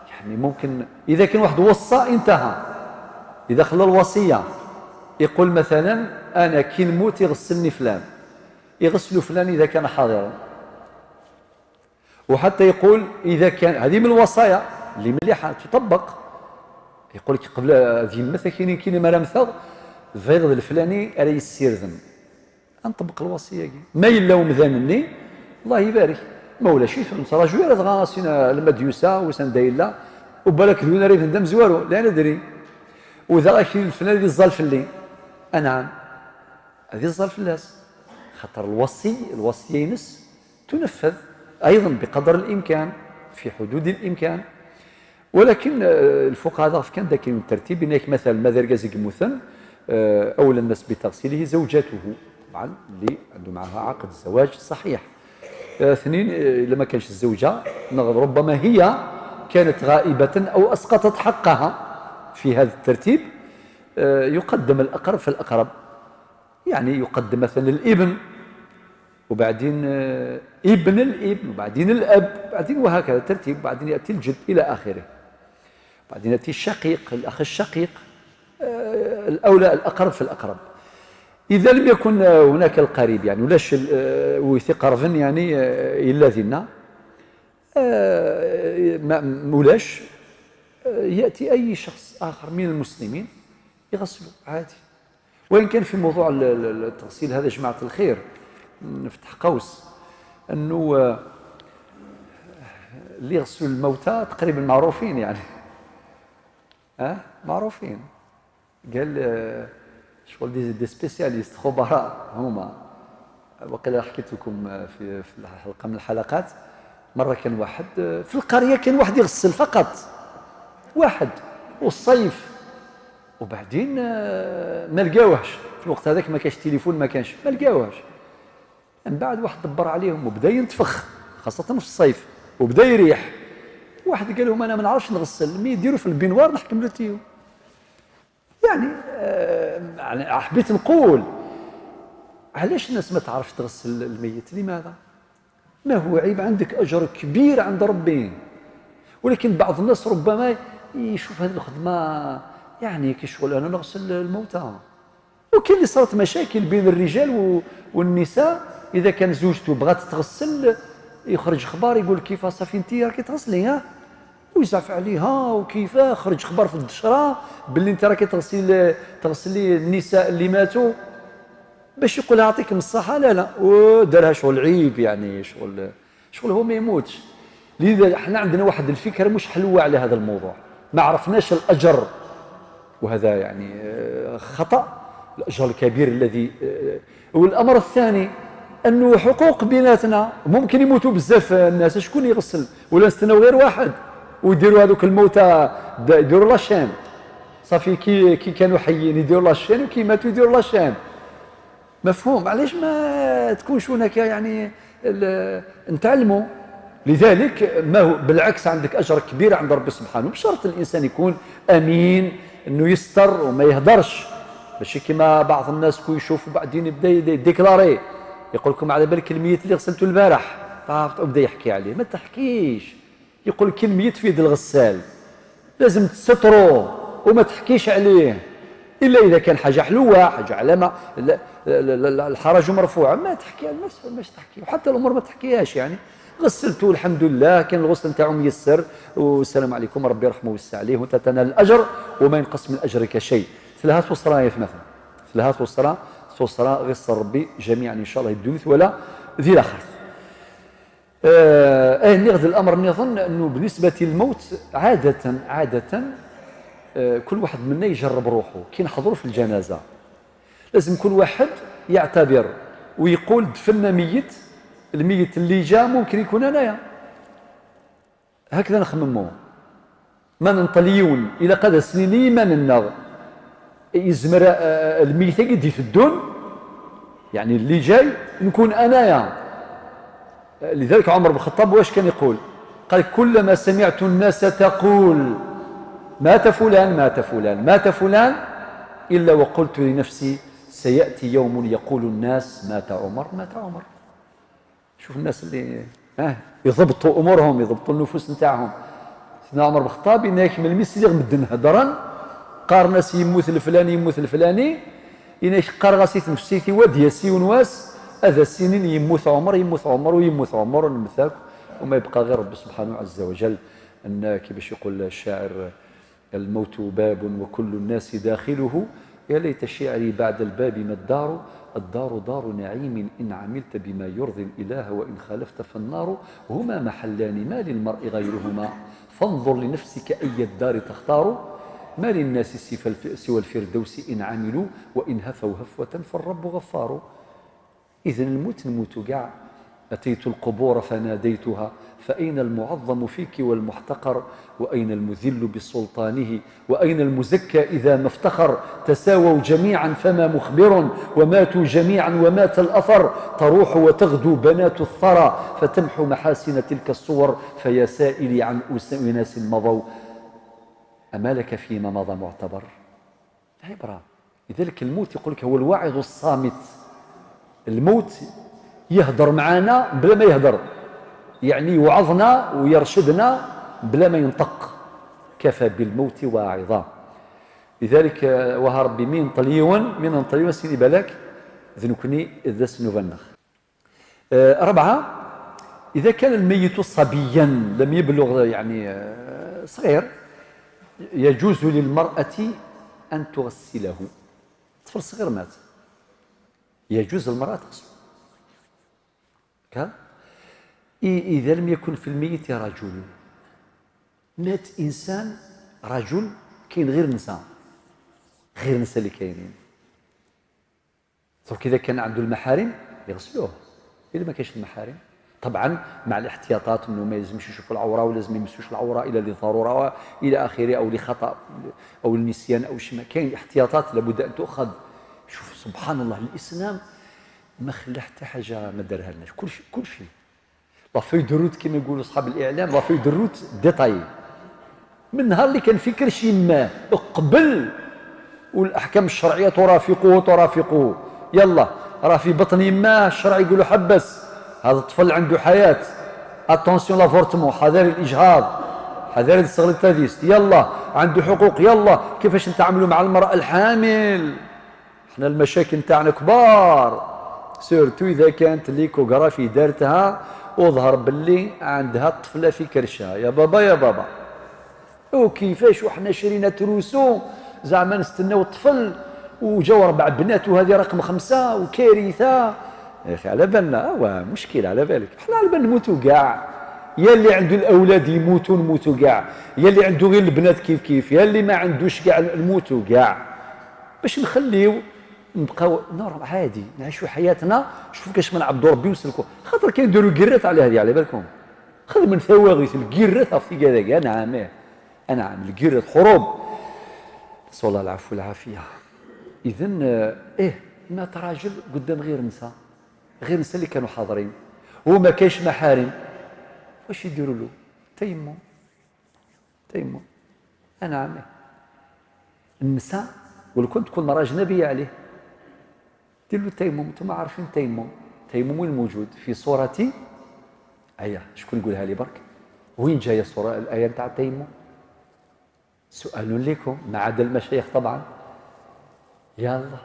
يعني ممكن إذا كان واحد وصى انتهى، إذا خلى الوصية يقول مثلا: "أنا كي نموت يغسلني فلان"، يغسلوا فلان إذا كان حاضرا. وحتى يقول إذا كان، هذه من الوصايا اللي مليحة تطبق، يقول لك قبل ذمتك كاين، كاين مرا مثغ فيض الفلاني على السيردم، نطبق الوصية كي ما إلا ومذانني، الله يبارك. ما ولا شيء، نتراجو على دغا سينا المديوسة وسان دايلا، وبالك دون ريف ندم زوارو، لا ندري. وإذا راك الفلان اللي زال في الليل، أنعم، هذه الزال في الناس، خاطر الوصي، الوصية ينس تنفذ أيضا بقدر الإمكان، في حدود الإمكان. ولكن آه، الفقهاء ضاف كان ذاك الترتيب، إنك مثلا ما دار كازيك مثلا، آه، أولى الناس بتغسيله زوجته، طبعا اللي عنده معها عقد زواج صحيح. آه، اثنين، آه، إلا ما كانش الزوجة، نغ- ربما هي كانت غائبة أو أسقطت حقها في هذا الترتيب، آه، يقدم الأقرب فالأقرب. يعني يقدم مثلا الابن، وبعدين آه، ابن الابن، وبعدين الأب، بعدين وهكذا ترتيب، بعدين يأتي الجد إلى آخره. بعدين يأتي الشقيق، الأخ الشقيق، آه، الأولى الأقرب فالأقرب. إذا لم يكن هناك القريب، يعني ولاش ال- آه، ويثق رفن يعني آه، إلا ذنا، آه، ما- مولاش، آه، يأتي أي شخص آخر من المسلمين يغسله عادي. وإن كان في موضوع ال- ال- التغسيل هذا، جماعة الخير، نفتح قوس، أنه آه، اللي يغسلوا الموتى تقريبا معروفين يعني. ها، معروفين. قال آه، شغل دي دي سبيسياليست، خبراء هما. وقيلا حكيت لكم آه، في في حلقه من الحلقات، مره كان واحد آه، في القريه كان واحد يغسل فقط، واحد، والصيف. وبعدين آه، ما لقاوهش في الوقت هذاك، ما كانش تليفون، ما كانش، ما لقاوهش. من بعد واحد دبر عليهم وبدا ينتفخ، خاصه في الصيف، وبدا يريح. واحد قال لهم: "انا ما نعرفش نغسل، مي يديروا في البينوار نحكم له تيو". يعني آه، يعني حبيت نقول، علاش الناس ما تعرفش تغسل الميت؟ لماذا؟ ما هو عيب؟ عندك أجر كبير عند ربي. ولكن بعض الناس ربما يشوف هذه الخدمة يعني كي شغل أنا نغسل الموتى. وكاين اللي صارت مشاكل بين الرجال و- والنساء، إذا كان زوجته بغات تغسل يخرج خبر يقول: "كيف صافي انت راكي تغسلي، ها؟" ويزعف عليها، وكيف خرج خبر في الدشرة باللي انت راكي تغسلي، تغسلي النساء اللي ماتوا. باش يقول: "يعطيكم الصحة"، لا لا، ودارها شغل عيب، يعني شغل، شغل هو ما يموتش. لذا احنا عندنا واحد الفكرة مش حلوة على هذا الموضوع، ما عرفناش الأجر، وهذا يعني آه، خطأ، الأجر الكبير الذي آه، والأمر الثاني أنه حقوق بيناتنا، ممكن يموتوا بزاف الناس، شكون يغسل؟ ولا نستناو غير واحد ويديروا هذوك الموتى، د- يديروا لاشين. صافي كي كي كانوا حيين يديروا لاشين، وكي ماتوا يديروا لاشين. مفهوم؟ علاش ما تكونش هناك يعني ال- نتعلموا؟ لذلك ما هو بالعكس، عندك اجر كبير عند ربي سبحانه، بشرط الانسان يكون امين، انه يستر وما يهدرش، ماشي كما بعض الناس كون يشوف وبعدين يبدا يدي- يديكلاري، يقول لكم: "على بالك الميت اللي غسلته البارح"، طاف وبدا يحكي عليه. ما تحكيش، يقول لك: "الميت في يد الغسال". لازم تسترو وما تحكيش عليه، الا اذا كان حاجه حلوه، حاجه علامه، لا، لا، لا، لا، الحرج مرفوع، ما تحكي، ما س- ماش تحكي، وحتى الامور ما تحكيهاش يعني. غسلته الحمد لله، كان الغسل نتاعو ميسر، والسلام عليكم، ربي يرحمه ويوسع عليه، وانت تنال الاجر وما ينقص من اجرك شيء. ثلاثة وصرا يا مثلا، ثلاثة وصرا، ثوصرا غير ربي جميعا ان شاء الله يدوث ولا ذي الاخر. آه، ايه نغد الامر نظن انه بالنسبه للموت عاده، عاده آه، كل واحد منا يجرب روحه كي نحضر في الجنازه. لازم كل واحد يعتبر ويقول: "دفنا ميت، الميت اللي جا ممكن يكون انايا". هكذا نخممو. ما ننطليون الى قد سنيني ما ننغ يزمر آه، الميت قد يفدون، يعني اللي جاي نكون انايا. لذلك عمر بن الخطاب واش كان يقول؟ قال: "كلما سمعت الناس تقول: مات فلان، مات فلان، مات فلان، الا وقلت لنفسي: سياتي يوم يقول الناس: مات عمر، مات عمر". شوف الناس اللي ها يضبطوا امورهم، يضبطوا النفوس نتاعهم. سيدنا عمر بن الخطاب يناك من الميس اللي مدن هدرا، قارن اس يموت الفلاني، يموت الفلاني، يناك قار غاسي تنفسيتي واد ياسي ونواس، هذا السنين يموت عمر، يموت عمر، ويموت عمر، ونمثاك، وما يبقى غير ربي سبحانه عز وجل. ان كيفاش يقول الشاعر: "الموت باب وكل الناس داخله، يا ليت شعري بعد الباب ما الدار، الدار دار نعيم إن عملت بما يرضي الإله، وإن خالفت فالنار، هما محلان ما للمرء غيرهما، فانظر لنفسك أي الدار تختار، ما للناس سوى الف-، سوى الفردوس إن عملوا، وإن هفوا هفوة فالرب غفار". إذن الموت نموتو كاع. أتيت القبور فناديتها فأين المعظم فيك والمحتقر؟ وأين المذل بسلطانه؟ وأين المزكى إذا ما افتخر؟ تساووا جميعا فما مخبر، وماتوا جميعا ومات الأثر. تروح وتغدو بنات الثرى، فتمحو محاسن تلك الصور. فيا سائلي عن أس-، أناس مضوا، أما لك فيما مضى معتبر؟ العبرة. لذلك الموت يقول لك هو الواعظ الصامت. الموت يهدر معانا بلا ما يهدر، يعني يوعظنا ويرشدنا بلا ما ينطق. كفى بالموت واعظا. لذلك، آه، وها ربي مين طليون، مين طليون سيني بالك ذنكني ذا سنوفنخ. آه، ربعة، إذا كان الميت صبيا لم يبلغ، يعني، آه، صغير، يجوز للمرأة أن تغسله. طفل صغير مات، يجوز للمرأة تغسله. كا؟ إي-، إذا لم يكن في الميت رجل، مات إنسان رجل، كاين غير نساء، غير نساء اللي كاينين. دونك إذا كان عنده المحارم يغسلوه، إذا ما كانش المحارم طبعا مع الاحتياطات، انه ما يلزمش يشوفوا العوره، ولازم ما يمسوش العوره الا لضروره الى اخره، او لخطا، او النسيان، او شي ما. كاين احتياطات لابد ان تؤخذ. شوف سبحان الله، الاسلام ما خلى حتى حاجه ما دارها لناش، كل شيء، كل شيء. لا فوي دو روت كيما يقولوا اصحاب الاعلام، لا فوي دو روت ديتايي. من نهار اللي كان في كرش يماه قبل، والاحكام الشرعيه ترافقه، ترافقه. يلا، راه في بطن يماه، الشرع يقول له: حبس، هذا الطفل عنده حياه، اتونسيون لافورتمون، حذر الاجهاض، حذر السغل التاديست، يلا، عنده حقوق، يلا. كيفاش نتعاملوا مع المراه الحامل؟ حنا المشاكل نتاعنا كبار، سورتو اذا كانت ليكوغرافي دارتها وظهر باللي عندها الطفله في كرشها. يا بابا، يا بابا، وكيفاش وحنا شرينا تروسو زعما نستناو الطفل، وجاو ربع بنات وهذه رقم خمسه، وكارثه. يا اخي، على بالنا، اوا مشكل، على بالك، حنا على بالنا نموتوا كاع. يا اللي عنده الاولاد يموتوا، نموتوا كاع. يا اللي عنده غير البنات كيف كيف، يا اللي ما عندوش كاع، نموتوا كاع. باش نخليو نبقاو نورم عادي، نعيشوا حياتنا، شوفوا كاش ما نعبدوا ربي ونسلكوا. خاطر كاين يديروا كرات على هذه، على بالكم. خذ من ثواغيث الكرات في كذا، نعم، إيه. نعم، الكرات حروب. نسأل الله العفو والعافية. إذن، آه، إيه، مات راجل قدام غير نساء، غير نساء اللي كانوا حاضرين، وما كاينش محارم. واش يديروا له؟ تيمم. تيمم. نعم. النساء، ولو كنت تكون مرأة أجنبية عليه، دير له التيمم. انتم عارفين التيمم؟ التيمم وين موجود؟ في سورة، هيا، شكون يقولها لي برك؟ وين جاية السورة، الآية نتاع التيمم؟ سؤال لكم، ما عدا المشايخ طبعا. يلا.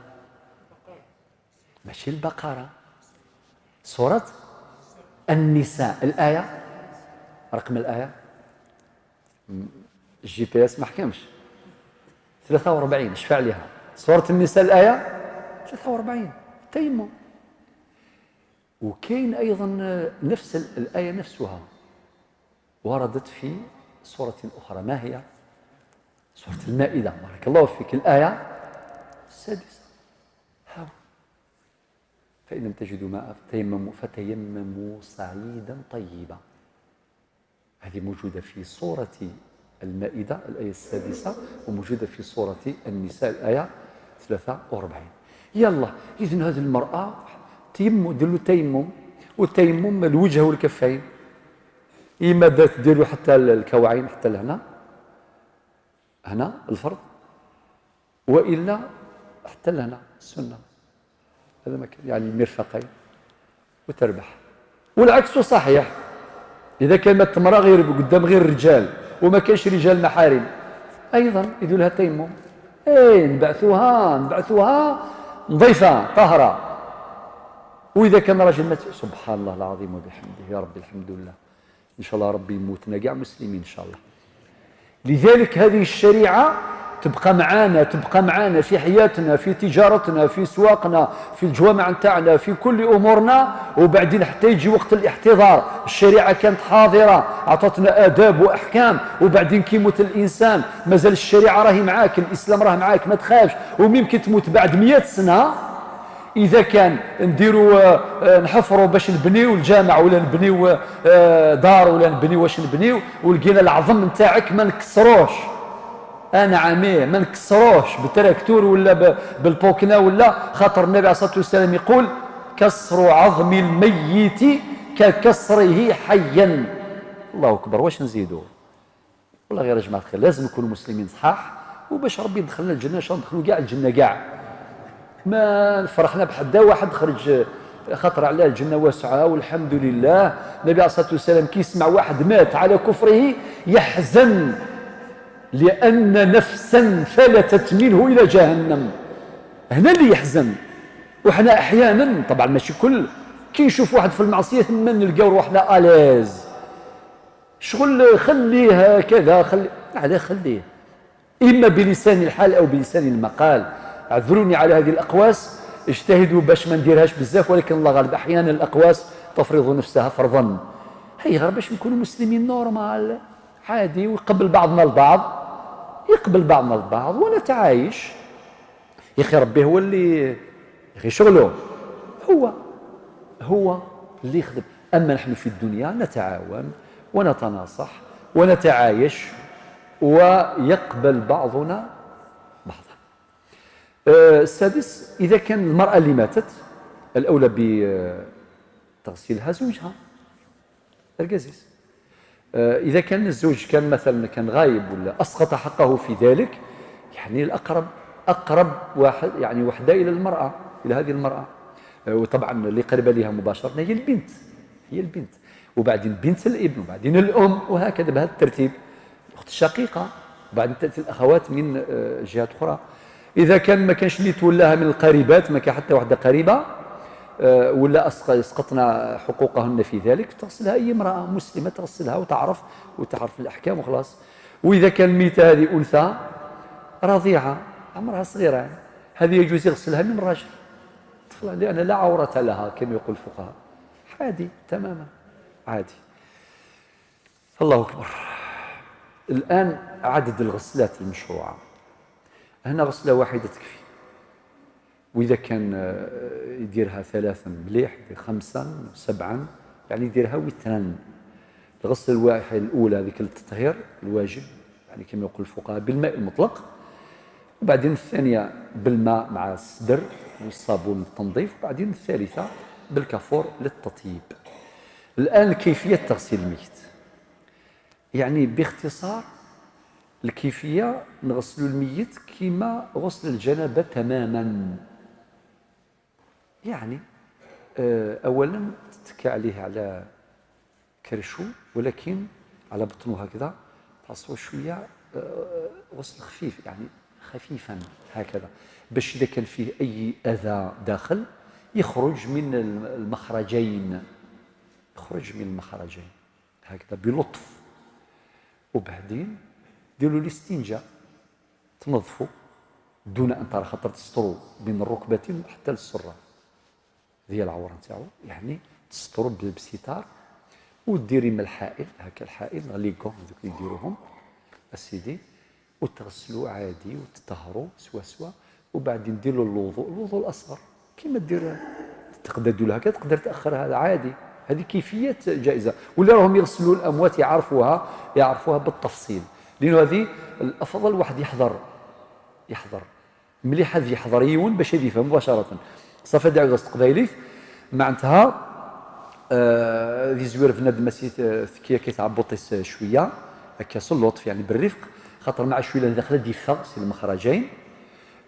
ماشي البقرة. سورة النساء، الآية، رقم الآية. الجي بي اس ما حكمش. ثلاثة وأربعين، شفع عليها. سورة النساء، الآية ثلاثة وأربعين، تيمم. وكاين أيضا نفس ال-، الآية نفسها وردت في سورة أخرى. ما هي؟ سورة المائدة، بارك الله فيك، الآية السادسة. هاو. فإن لم تجدوا ماء فتيمموا، فتيمموا صعيدا طيبا. هذه موجودة في سورة المائدة، الآية السادسة، وموجودة في سورة النساء، الآية ثلاثة وأربعين. يلا، إذن هذه المرأة تيمم، دير له تيمم، والتيمم الوجه والكفين. إما دارت، دير له حتى الكوعين، حتى لهنا، هنا الفرض، وإلا حتى لهنا السنة. هذا ما كان، يعني المرفقين وتربح. والعكس صحيح، إذا كانت المرأة غير قدام غير الرجال وما كانش رجال محارم، أيضا يدير لها تيمم. إيه، نبعثوها، نبعثوها نظيفة طاهرة. وإذا كان راجل مات، سبحان الله العظيم وبحمده، يا رب الحمد لله، إن شاء الله ربي يموتنا كاع مسلمين إن شاء الله. لذلك هذه الشريعة تبقى معانا، تبقى معانا في حياتنا، في تجارتنا، في سواقنا، في الجوامع نتاعنا، في كل أمورنا. وبعدين حتى يجي وقت الاحتضار، الشريعة كانت حاضرة، عطتنا آداب وأحكام. وبعدين كي يموت الإنسان، مازال الشريعة راهي معاك، الإسلام راه معاك، ما تخافش. وممكن تموت بعد مية سنة، إذا كان نديرو، آه، آه، نحفرو باش نبنيو الجامع، ولا نبنيو، آه، دار، ولا نبنيو واش نبنيو، ولقينا العظم نتاعك ما نكسروهش. آه نعم، إيه، ما نكسروهش بالتراكتور ولا ب-، بالبوكنة ولا، خاطر النبي عليه الصلاة والسلام يقول: "كسر عظم الميت ككسره حيا". الله أكبر، واش نزيدو؟ والله غير يا جماعة الخير، لازم نكونوا مسلمين صحاح، وباش ربي يدخلنا الجنة، إن شاء الله ندخلوا كاع الجنة كاع. ما فرحنا بحدا واحد خرج، خاطر علاه الجنة واسعة والحمد لله. النبي عليه الصلاة والسلام كي يسمع واحد مات على كفره يحزن، لأن نفسا فلتت منه إلى جهنم. هنا اللي يحزن. وحنا أحيانا، طبعا ماشي كل، كي نشوف واحد في المعصية ثم نلقاو روحنا أليز. شغل خليه هكذا، خلي، علاه خليه؟ إما بلسان الحال أو بلسان المقال. اعذروني على هذه الأقواس، اجتهدوا باش ما نديرهاش بزاف، ولكن الله غالب، أحيانا الأقواس تفرض نفسها فرضا. هي غير باش نكونوا مسلمين نورمال، عادي، ويقبل بعضنا البعض، يقبل بعضنا البعض ونتعايش. يا أخي، ربي هو اللي، يا أخي، شغله هو، هو اللي يخدم. أما نحن في الدنيا نتعاون ونتناصح ونتعايش، ويقبل بعضنا بعضا. آه، السادس، إذا كان المرأة اللي ماتت، الأولى بتغسيلها زوجها. القزيز. آه، إذا كان الزوج كان مثلا كان غايب ولا أسقط حقه في ذلك، يعني الأقرب، أقرب واحد، يعني وحدة إلى المرأة، إلى هذه المرأة. آه، وطبعا اللي قريبة لها مباشرة هي البنت، هي البنت. وبعدين بنت الابن، وبعدين الأم، وهكذا بهذا الترتيب. الأخت الشقيقة، بعدين تأتي الأخوات من، آه، جهات أخرى. إذا كان ما كانش اللي تولاها من القريبات، ما كان حتى وحدة قريبة، آه، ولا أسق-، أسقطنا حقوقهن في ذلك، تغسلها أي امرأة مسلمة، تغسلها وتعرف، وتعرف الأحكام وخلاص. وإذا كان الميتة هذه أنثى رضيعة، عمرها صغيرة، يعني، هذه يجوز يغسلها من الراجل، طفلة، لأن لا عورة لها كما يقول الفقهاء. عادي تماما، عادي. الله أكبر. الآن عدد الغسلات المشروعة، هنا غسلة واحدة تكفي، وإذا كان، آه، يديرها ثلاثا مليح، يدير خمسا، سبعا، يعني يديرها وترا. الغسلة الواحدة الأولى هذيك للتطهير الواجب، يعني كما يقول الفقهاء بالماء المطلق، وبعدين الثانية بالماء مع السدر والصابون للتنظيف، وبعدين الثالثة بالكافور للتطييب. الآن كيفية تغسيل الميت، يعني باختصار الكيفية نغسلوا الميت كيما غسل الجنابة تماما. يعني، آه، أولا تتكى عليه على كرشو، ولكن على بطنه هكذا، تعصروا شوية، آه، غسل خفيف، يعني خفيفا هكذا، باش إذا كان فيه أي أذى داخل يخرج من الم-، المخرجين، يخرج من المخرجين هكذا بلطف. وبعدين ديروا الاستنجاء، تنظفوا دون أن ترى، خاطر تستروا من الركبتين حتى للسرة. هذه العورة نتاعو، يعني تستر ب-، بستار، وديري من الحائل، هكا الحائل، لي كون دوك اللي يديروهم أسيدي، وتغسلوا عادي وتطهروا سوا سوا، وبعدين ديروا الوضوء، الوضوء الأصغر كيما دير، تقدر ديرها هكا، تقدر تأخرها عادي. هذه كيفية جائزة، ولا راهم يغسلوا الأموات يعرفوها، يعرفوها بالتفصيل، لأنه هذه الأفضل واحد يحضر، يحضر مليح، هذا يحضر يون باش هذا يفهم مباشرة. صافي، هذه عاودة تقبايليت، معناتها، آه، ذي زوير بنادم ماشي ث-، ثكية كي تعبطيس شوية، هكا سلوطف، يعني بالرفق، خاطر مع شوية داخل ديفا سي المخرجين،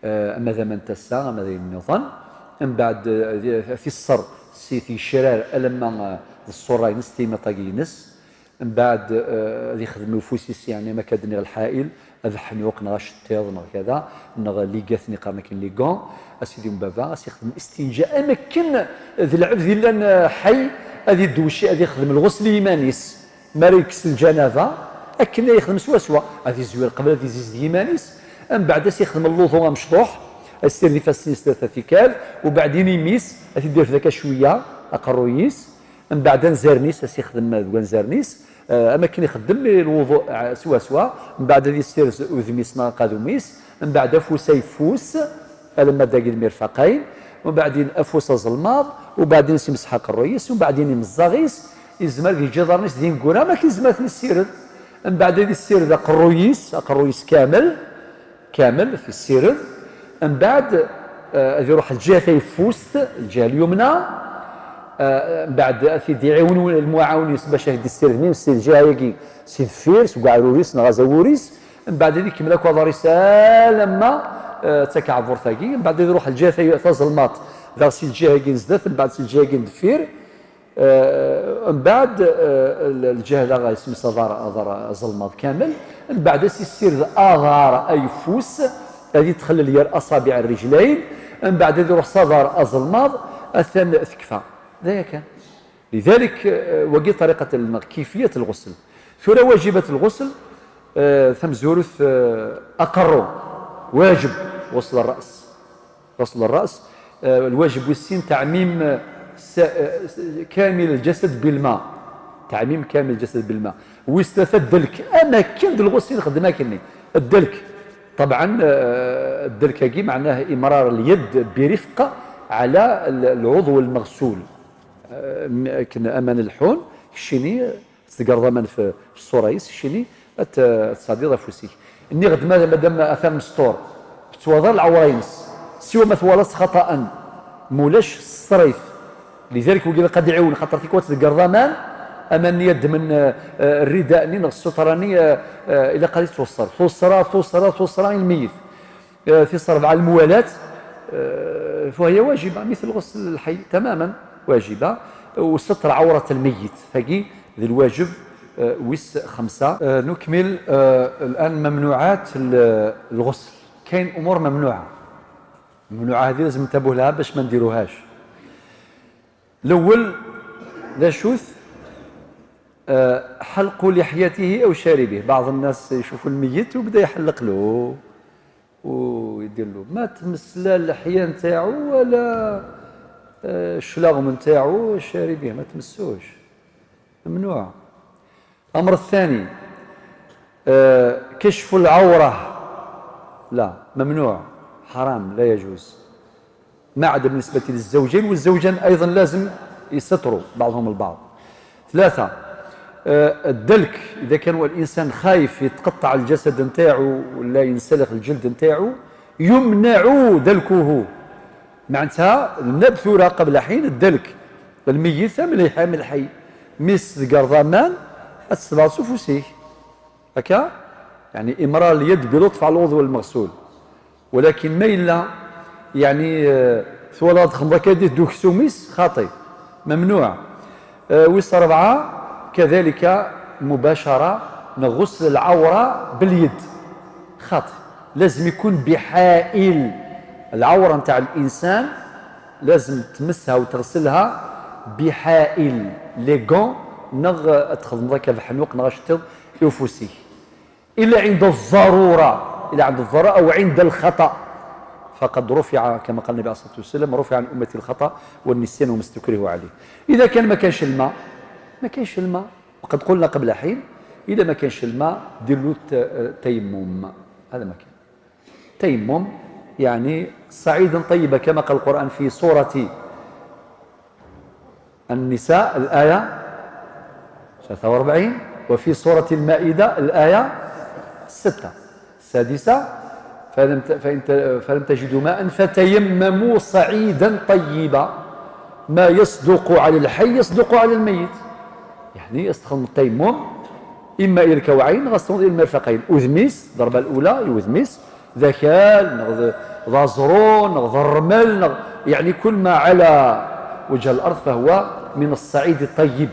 آه، أما ذا من تسا، أما ذا النظام. من بعد، آه، ذي، في الصر، سي في شرار، ألما، آه، الصورة ينس، تيمة طاقي ينس. من بعد، آه، ad ixdem ufus-is, يعني, ma akka d-nniɣ lḥail, ad ḥnuq, neɣ acettiḍ, neɣ kada, neɣ ligat-nni qqaren akken les gants, a sidi n baba, a s-ixdem istinja, am akken d lɛebd yellan, ah, ḥay, ad idewci, ad ixdem lɣusl i yiman-is. Mi ara yekkes lǧanaba, akken ay ixdem swaswa, ad izwir qbel ad izizdeg iman-is, mbeɛd a s-ixdem lwuḍu amecṭuḥ, ad issired ifassen-is tlata tikkal, ubeɛdin imi-s, ad t-id-irfed akka cwiya, aqerruy-is, mbeɛd anzaren-is, a s-ixdem deg wanzaren-is, eh, am akken ixeddem i lwuḍu, eh, swaswa, mbeɛd ad issired udem-is neɣ aqadum-is, mbeɛd afus ayeffus, alamma d agi lmirfaqayn, Umbeɛdin afus aẓelmaḍ, umbeɛdin s imseḥ aqerruy-is, umbeɛdin imeẓẓaɣ-is, yezmer ad yeǧǧ iḍarren-is d ineggura, ma yezmer ad ten-issired. Mbeɛd ad issired aqerruy-is, aqerruy-is kamel, kamel, ad t-issired. Mbeɛd, eh, ad iruḥ lǧiha tayeffust, lǧiha lyumna. Eh, mbeɛd ad t-id-iɛiwen lmuɛawen-is bac ad t-issired, mim si lǧiha-agi, si deffir, seg uɛrur-is neɣ azawur-is. Mbeɛd ad ikemmel akk aḍar-is alamma, eh, d takeɛburt-agi. Mbeɛd ad iruḥ lǧiha tay-, taẓelmaḍt, daɣ si lǧiha-agi n zdat, mbeɛd si lǧiha-agi n deffir. Eh, mbeɛd, eh, l-, lǧiha daɣ isem-is aḍar, aḍar aẓelmaḍ kamel. Mbeɛd ad s-issired aḍar ayeffus, ad itxellel yer aṣabiɛ rrijlayn. Mbeɛd ad iruḥ s aḍar aẓelmaḍ, atan tekfa. D aya kan. Lidalik, eh, wagi ṭariqat neɣ kifiyat lɣusl. Tura wajibat lɣusl, eh, tamezwarut, eh, aqerru, wajib ɣusl rras. غسل الرأس، آه، الواجب ويس سين تعميم، آه، س-، آه، كامل الجسد بالماء. تعميم كامل الجسد بالماء. Wis tlata ddalk, am akken d lɣusl i nxeddem akkenni. Ddalk, طبعا, آه، ddalk-agi معناه إمرار اليد برفق على ال-, العضو المغسول. آه، م-, akken aman lḥun, keččini, tgerḍ aman f-, f ṣṣura-is, keččini ad t-, ad tesɛeddiḍ afus-ik. Nniɣ-d ma, madam atan mestur, tettwaḍer lɛewra-ines, siwa ma twalaḍ-t xaṭaen, mulac sser-it. Lidalik, wigi ilaq ad d-iɛiwen, xaṭer tikwal tgerḍ aman, aman-nni ad ddmen, eh, eh, rrida-nni neɣ ssutra-nni, eh, eh, ilaq ad yettweṣṣer. Tuṣṣra, tuṣṣra, tuṣṣra i lmeyyet. آه، في الصرف على الموالاة، آه، فهي واجبة مثل غسل الحي تماما، واجبة. وستر عورة الميت، tagi d lwajeb, آه، wis xemsa. آه، نكمل، آه، الآن ممنوعات ال-، الغسل. كاين أمور ممنوعة. ممنوعة هذه لازم ننتبه لها باش ما نديروهاش. الأول، d acu-t؟ آه، حلق لحيته أو شاربه. بعض الناس يشوفوا الميت ويبدا يحلق له ويدير له، ما تمس لا اللحية نتاعو ولا، آه، الشلاغم نتاعو، شاربه ما تمسوش، ممنوع. الأمر الثاني، آه، كشف العورة، لا، ممنوع، حرام، لا يجوز. ما عدا بالنسبة للزوجين، والزوجان أيضا لازم يستروا بعضهم البعض. ثلاثة، آه، الدلك، إذا كان الإنسان خايف يتقطع الجسد نتاعو ولا ينسلخ الجلد نتاعو، يمنع دلكه. معناتها النبذ قبل حين الدلك، الميت مليح من الحي، ميس ذكر ضمان، السبع سفوسيه. هكا؟ يعني إمرار اليد بلطف على العضو المغسول. ولكن ما إلا، يعني، آه، ثولا تخمضة كادي دوك سوميس، خاطي. ممنوع. آه، ويس ربعة، كذلك مباشرة نغسل العورة باليد. خاطي. لازم يكون بحائل. العورة نتاع الإنسان لازم تمسها وتغسلها بحائل. لي غون، نغ تخدم ذاك بحنوق، نغ شتض يوفوسيك. إلا عند الضرورة، إلا عند الضرورة أو عند الخطأ، فقد رفع، كما قال النبي عليه الصلاة والسلام: "رفع عن أمتي الخطأ والنسيان وما استكرهوا عليه". إذا كان ما كانش الماء، ما كانش الماء، وقد قلنا قبل حين، إذا ما كانش الماء، دير له الت-، التيمم. هذا ما كان. تيمم، يعني صعيدا طيبا، كما قال القرآن في سورة النساء الآية ثلاثة وأربعين، وفي سورة المائدة الآية ستة، السادسة: "فلم ت-، فإن ت-، فلم تجدوا ماء فتيمموا صعيدا طيبا". ما يصدق على الحي يصدق على الميت. يعني يستخدم التيمم إما إلى الكوعين، غسل إلى المرفقين. أذميس، الضربة الأولى، أذميس، ذا كال، نغ ذا زرون، نغ ذا الرمل، نغ، يعني كل ما على وجه الأرض فهو من الصعيد الطيب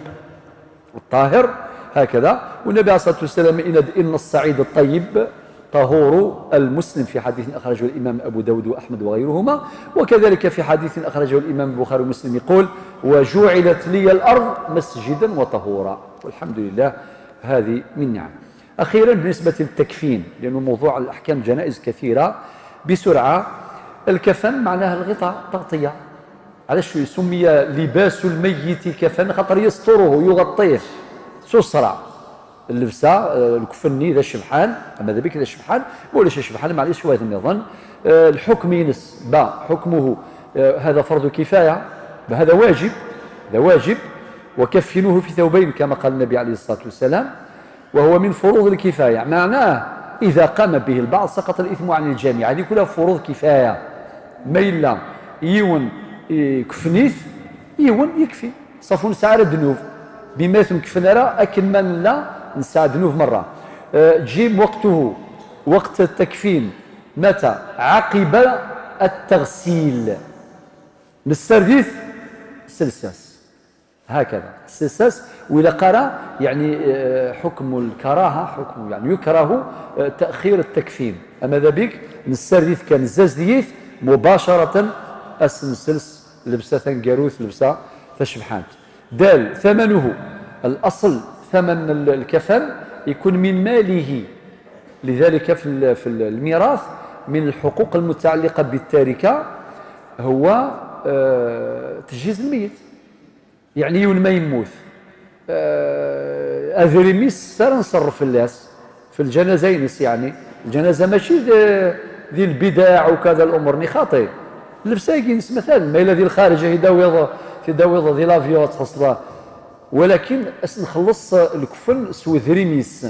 الطاهر، هكذا. والنبي عليه الصلاة والسلام: "إن، إن الصعيد الطيب طهور المسلم"، في حديث أخرجه الإمام أبو داود وأحمد وغيرهما، وكذلك في حديث أخرجه الإمام البخاري ومسلم يقول: "وجعلت لي الأرض مسجدا وطهورا". والحمد لله، هذه من نعم. أخيرا، بالنسبة للتكفين، لأنه موضوع الأحكام الجنائز كثيرة، بسرعة، الكفن معناه الغطاء، التغطية. علاش سمي لباس الميت كفن؟ خاطر يستره، يغطيه. سسرة، اللبسة، آه، الكفن ذا الشبحان، أما ذا بك ذا الشبحان، ولا شي شبحان، معليش، واحد النظام. آه، الحكم ينس، با، حكمه آه، هذا فرض كفاية، هذا واجب، هذا واجب. وكفنوه في ثوبين كما قال النبي عليه الصلاة والسلام، وهو من فروض الكفاية، معناه إذا قام به البعض سقط الإثم عن الجميع. هذه كلها فروض كفاية. ما إلا يون يكفنيث، يون يكفي. صافو نسعى الذنوب، بما يثم كفن راه أكن ما لا نسعى ذنوب مرة. آه، جيم وقته، وقت التكفين، متى؟ عقب التغسيل. نسرديث سلساس، هكذا سلساس. وإلا قرا يعني، آه، حكم الكراهة، حكم يعني يكره، آه، تأخير التكفين. أما ذا بيك نسرديث كان زازديث مباشرة، أسنسلس لبسة ثنقروث، لبسة تشبحانت. دال ثمنه، الأصل ثمن ال-، الكفن يكون من ماله. لذلك في ال-، في ال-، الميراث من الحقوق المتعلقة بالتركة هو، آه، تجهيز الميت. يعني يوم ما يموت، آه، أذريميس سار نصرف الناس في الجنازة ينس، يعني الجنازة ماشي ذي، ذي البداع وكذا الأمور ني خاطي. اللبسة يجي نس مثلًا، ما إلا ذي الخارج هي داويض، في داويض ذي لافيو تصلى. ولكن أس نخلص الكفن سو ذريميس.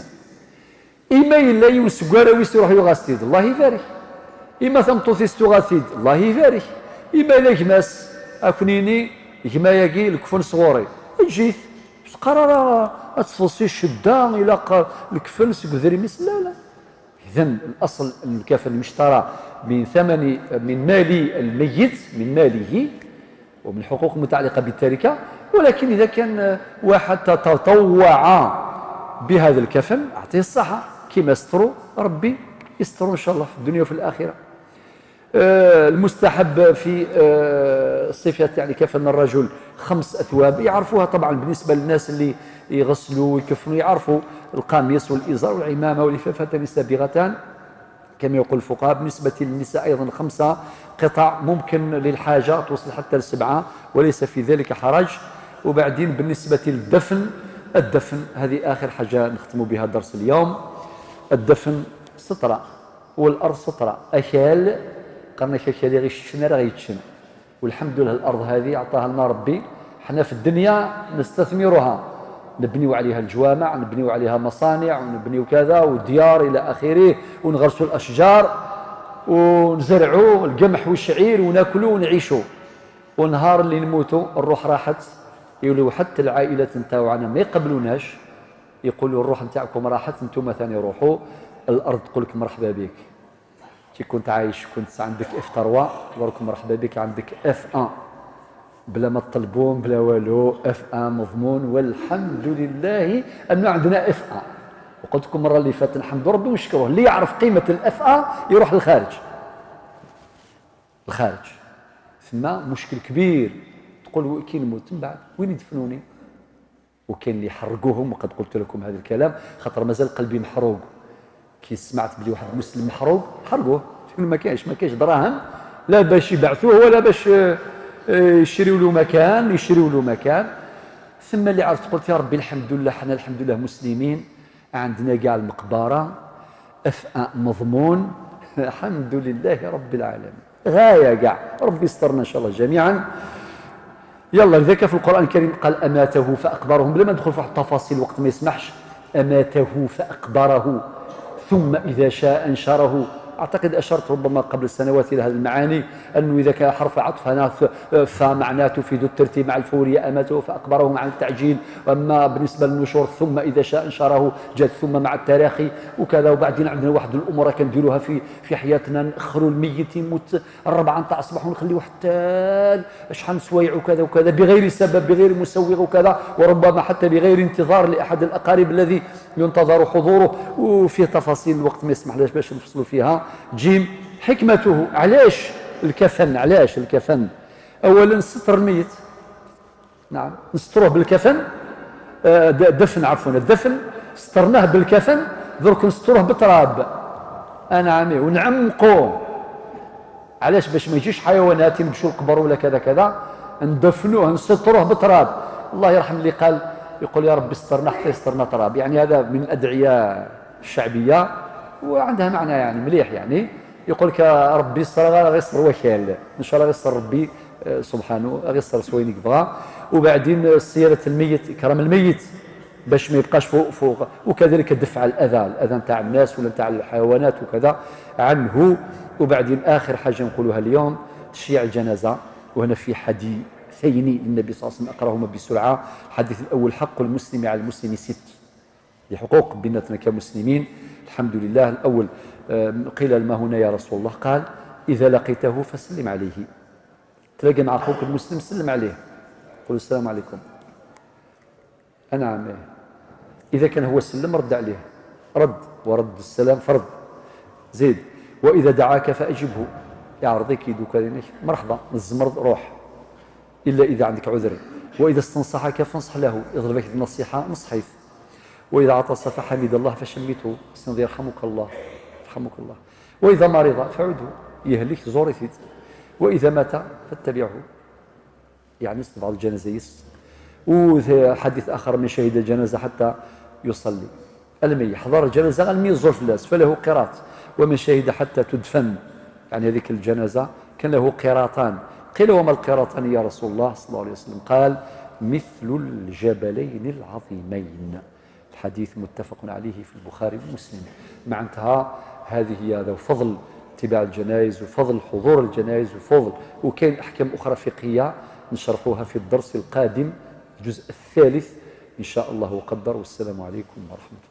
إما إلا يوسقارا ويس يروح يغاستيد، الله يبارك. إما ثمطوثيس تغاثيد، الله يبارك. إما إلا جماس، أكنيني جماياكي الكفن صغوري. جيت، بس قرار أتفصي الشدة، إلا ق-، الكفن سق ذريميس، لا، لا. إذن الأصل أن الكفن مشترى من ثمن، من مال الميت، من ماله، ومن حقوق متعلقة بالتركة. ولكن إذا كان واحد تطوع بهذا الكفن، أعطيه الصحة، كما يسترو ربي يسترو إن شاء الله في الدنيا وفي الآخرة. آه، المستحب في، آه، صفة يعني كفن الرجل خمس أثواب يعرفوها طبعًا بالنسبة للناس اللي يغسلوا ويكفنوا، يعرفوا القميص والإزار والعمامة واللفافتان السابغتان كما يقول الفقهاء. بالنسبة للنساء أيضًا خمسة قطع، ممكن للحاجة توصل حتى لسبعة، وليس في ذلك حرج. وبعدين بالنسبة للدفن، الدفن هذه آخر حاجة نختم بها درس اليوم. الدفن سترة، والأرض سترة. أكال، قرنك أكالي غير الشنة راه غيتشن. والحمد لله الأرض هذه أعطاها لنا ربي، حنا في الدنيا نستثمرها، نبنيو عليها الجوامع، نبنيو عليها مصانع، ونبنيو كذا وديار إلى آخره، ونغرسوا الأشجار، ونزرعوا القمح والشعير، وناكلوا ونعيشوا. ونهار اللي نموتوا الروح راحت، يوليو حتى العائلات نتاوعنا ما يقبلوناش، يقولوا: "الروح نتاعكم راحت، نتوما ثاني روحوا." الأرض تقول لك: "مرحبا بك." كي كنت عايش كنت عندك اف تروا، درك مرحبا بك عندك اف ان. بلا ما تطلبون، بلا والو، اف ان مضمون، والحمد لله أنه عندنا اف ان. وقلت لكم المرة اللي فاتت، نحمد ربي ونشكره. اللي يعرف قيمة الاف ان يروح للخارج. الخارج. ثم مشكل كبير. تقول: "وكي نموت من بعد؟ وين يدفنوني؟" وكاين اللي يحرقوهم، وقد قلت لكم هذا الكلام، خاطر مازال قلبي محروق. كي سمعت بلي واحد مسلم محروق، حرقوه. شكون ما كاينش، ما كاينش دراهم، لا باش يبعثوه ولا باش، آه، آه، يشريوا له مكان، يشريوا له مكان. ثم اللي عرفت قلت: "يا ربي، الحمد لله، حنا الحمد لله مسلمين، عندنا كاع المقبرة، اف ان مضمون." الحمد لله رب العالمين. غاية كاع. ربي يسترنا إن شاء الله جميعًا. يلا، لذلك في القرآن الكريم قال: "أماته فأقبرهم"، بلا ما ندخل في واحد التفاصيل، الوقت ما يسمحش. "أماته فأقبره ثم إذا شاء أنشره". أعتقد أشرت ربما قبل سنوات إلى هذه المعاني، أنه إذا كان حرف عطف هنا ف-، فمعناه تفيد الترتيب مع الفورية، "أماته فأقبره" مع التعجيل. وأما بالنسبة للنشور، "ثم إذا شاء أنشره"، جاءت "ثم" مع التراخي وكذا. وبعدين عندنا واحد الأمور كنديروها في، في حياتنا، نأخروا الميت يموت الربعة نتاع الصباح ونخليوه حتى ال-، شحال من سوايع وكذا وكذا، بغير سبب، بغير مسوغ وكذا، وربما حتى بغير انتظار لأحد الأقارب الذي ينتظر حضوره، وفيه تفاصيل الوقت ما يسمحلناش باش نفصلوا فيها. جيم، حكمته، علاش الكفن؟ علاش الكفن؟ أولًا، ستر الميت. نعم، نستروه بالكفن، آه، د-، دفن، عفوًا، الدفن سترناه بالكفن، درك نستروه بالتراب. أنا عمي، ونعمقوه. علاش؟ باش ما يجيش حيوانات ينبشوا القبر ولا كذا كذا، ندفنوه، نستروه بالتراب. الله يرحم اللي قال، يقول: "يا رب استرنا حتى يسترنا تراب". يعني هذا من الأدعية الشعبية، وعندها معنى يعني مليح يعني. يقول لك: "ربي يسر، غير غير يسر وكال، إن شاء الله غير يسر ربي، آه، سبحانه، غير يسر سوين يبغى." وبعدين صيانة الميت، إكرام الميت، باش ما يبقاش فوق، فوق، وكذلك دفع الأذى، الأذى نتاع الناس ولا نتاع الحيوانات وكذا عنه. وبعدين آخر حاجة نقولها اليوم، تشييع الجنازة. وهنا في حديثين للنبي صلى الله عليه وسلم أقراهما بسرعة. الحديث الأول: حق المسلم على المسلم ست، لحقوق بيناتنا كمسلمين. الحمد لله. الأول، آه، قيل: "ما هنا يا رسول الله؟" قال: "إذا لقيته فسلم عليه". تلاقي مع أخوك المسلم، سلم عليه، قل: "السلام عليكم". أنعم، إيه. إذا كان هو سلم، رد عليه، رد، ورد السلام فرض. زيد: "وإذا دعاك فأجبه". يعرضك يدوك عليك، مرحبا، الزمرض، روح. إلا إذا عندك عذر. "وإذا استنصحك فانصح له"، يضربك النصيحة، نصحيه. "وإذا عطس فحمد الله فشمته"، سنض: "يرحمك الله، يرحمك الله". "وإذا مرض فعده"، يهلك زورثيت. "وإذا مات فاتبعه"، يعني استبعد الجنازة يس. وحديث آخر: "من شهد الجنازة حتى يصلي". المي حضر الجنازة، المي الزور في الناس، فله قيراط. "ومن شهد حتى تدفن"، يعني هذيك الجنازة كان له قيراطان. قيل: "وما القيراطان يا رسول الله؟" صلى الله عليه وسلم قال: "مثل الجبلين العظيمين". الحديث متفق عليه في البخاري ومسلم. معناتها هذه هي هذا فضل اتباع الجنائز وفضل حضور الجنائز وفضل، وكاين أحكام أخرى فقهية نشرحوها في الدرس القادم، الجزء الثالث إن شاء الله وقدر. والسلام عليكم ورحمة الله.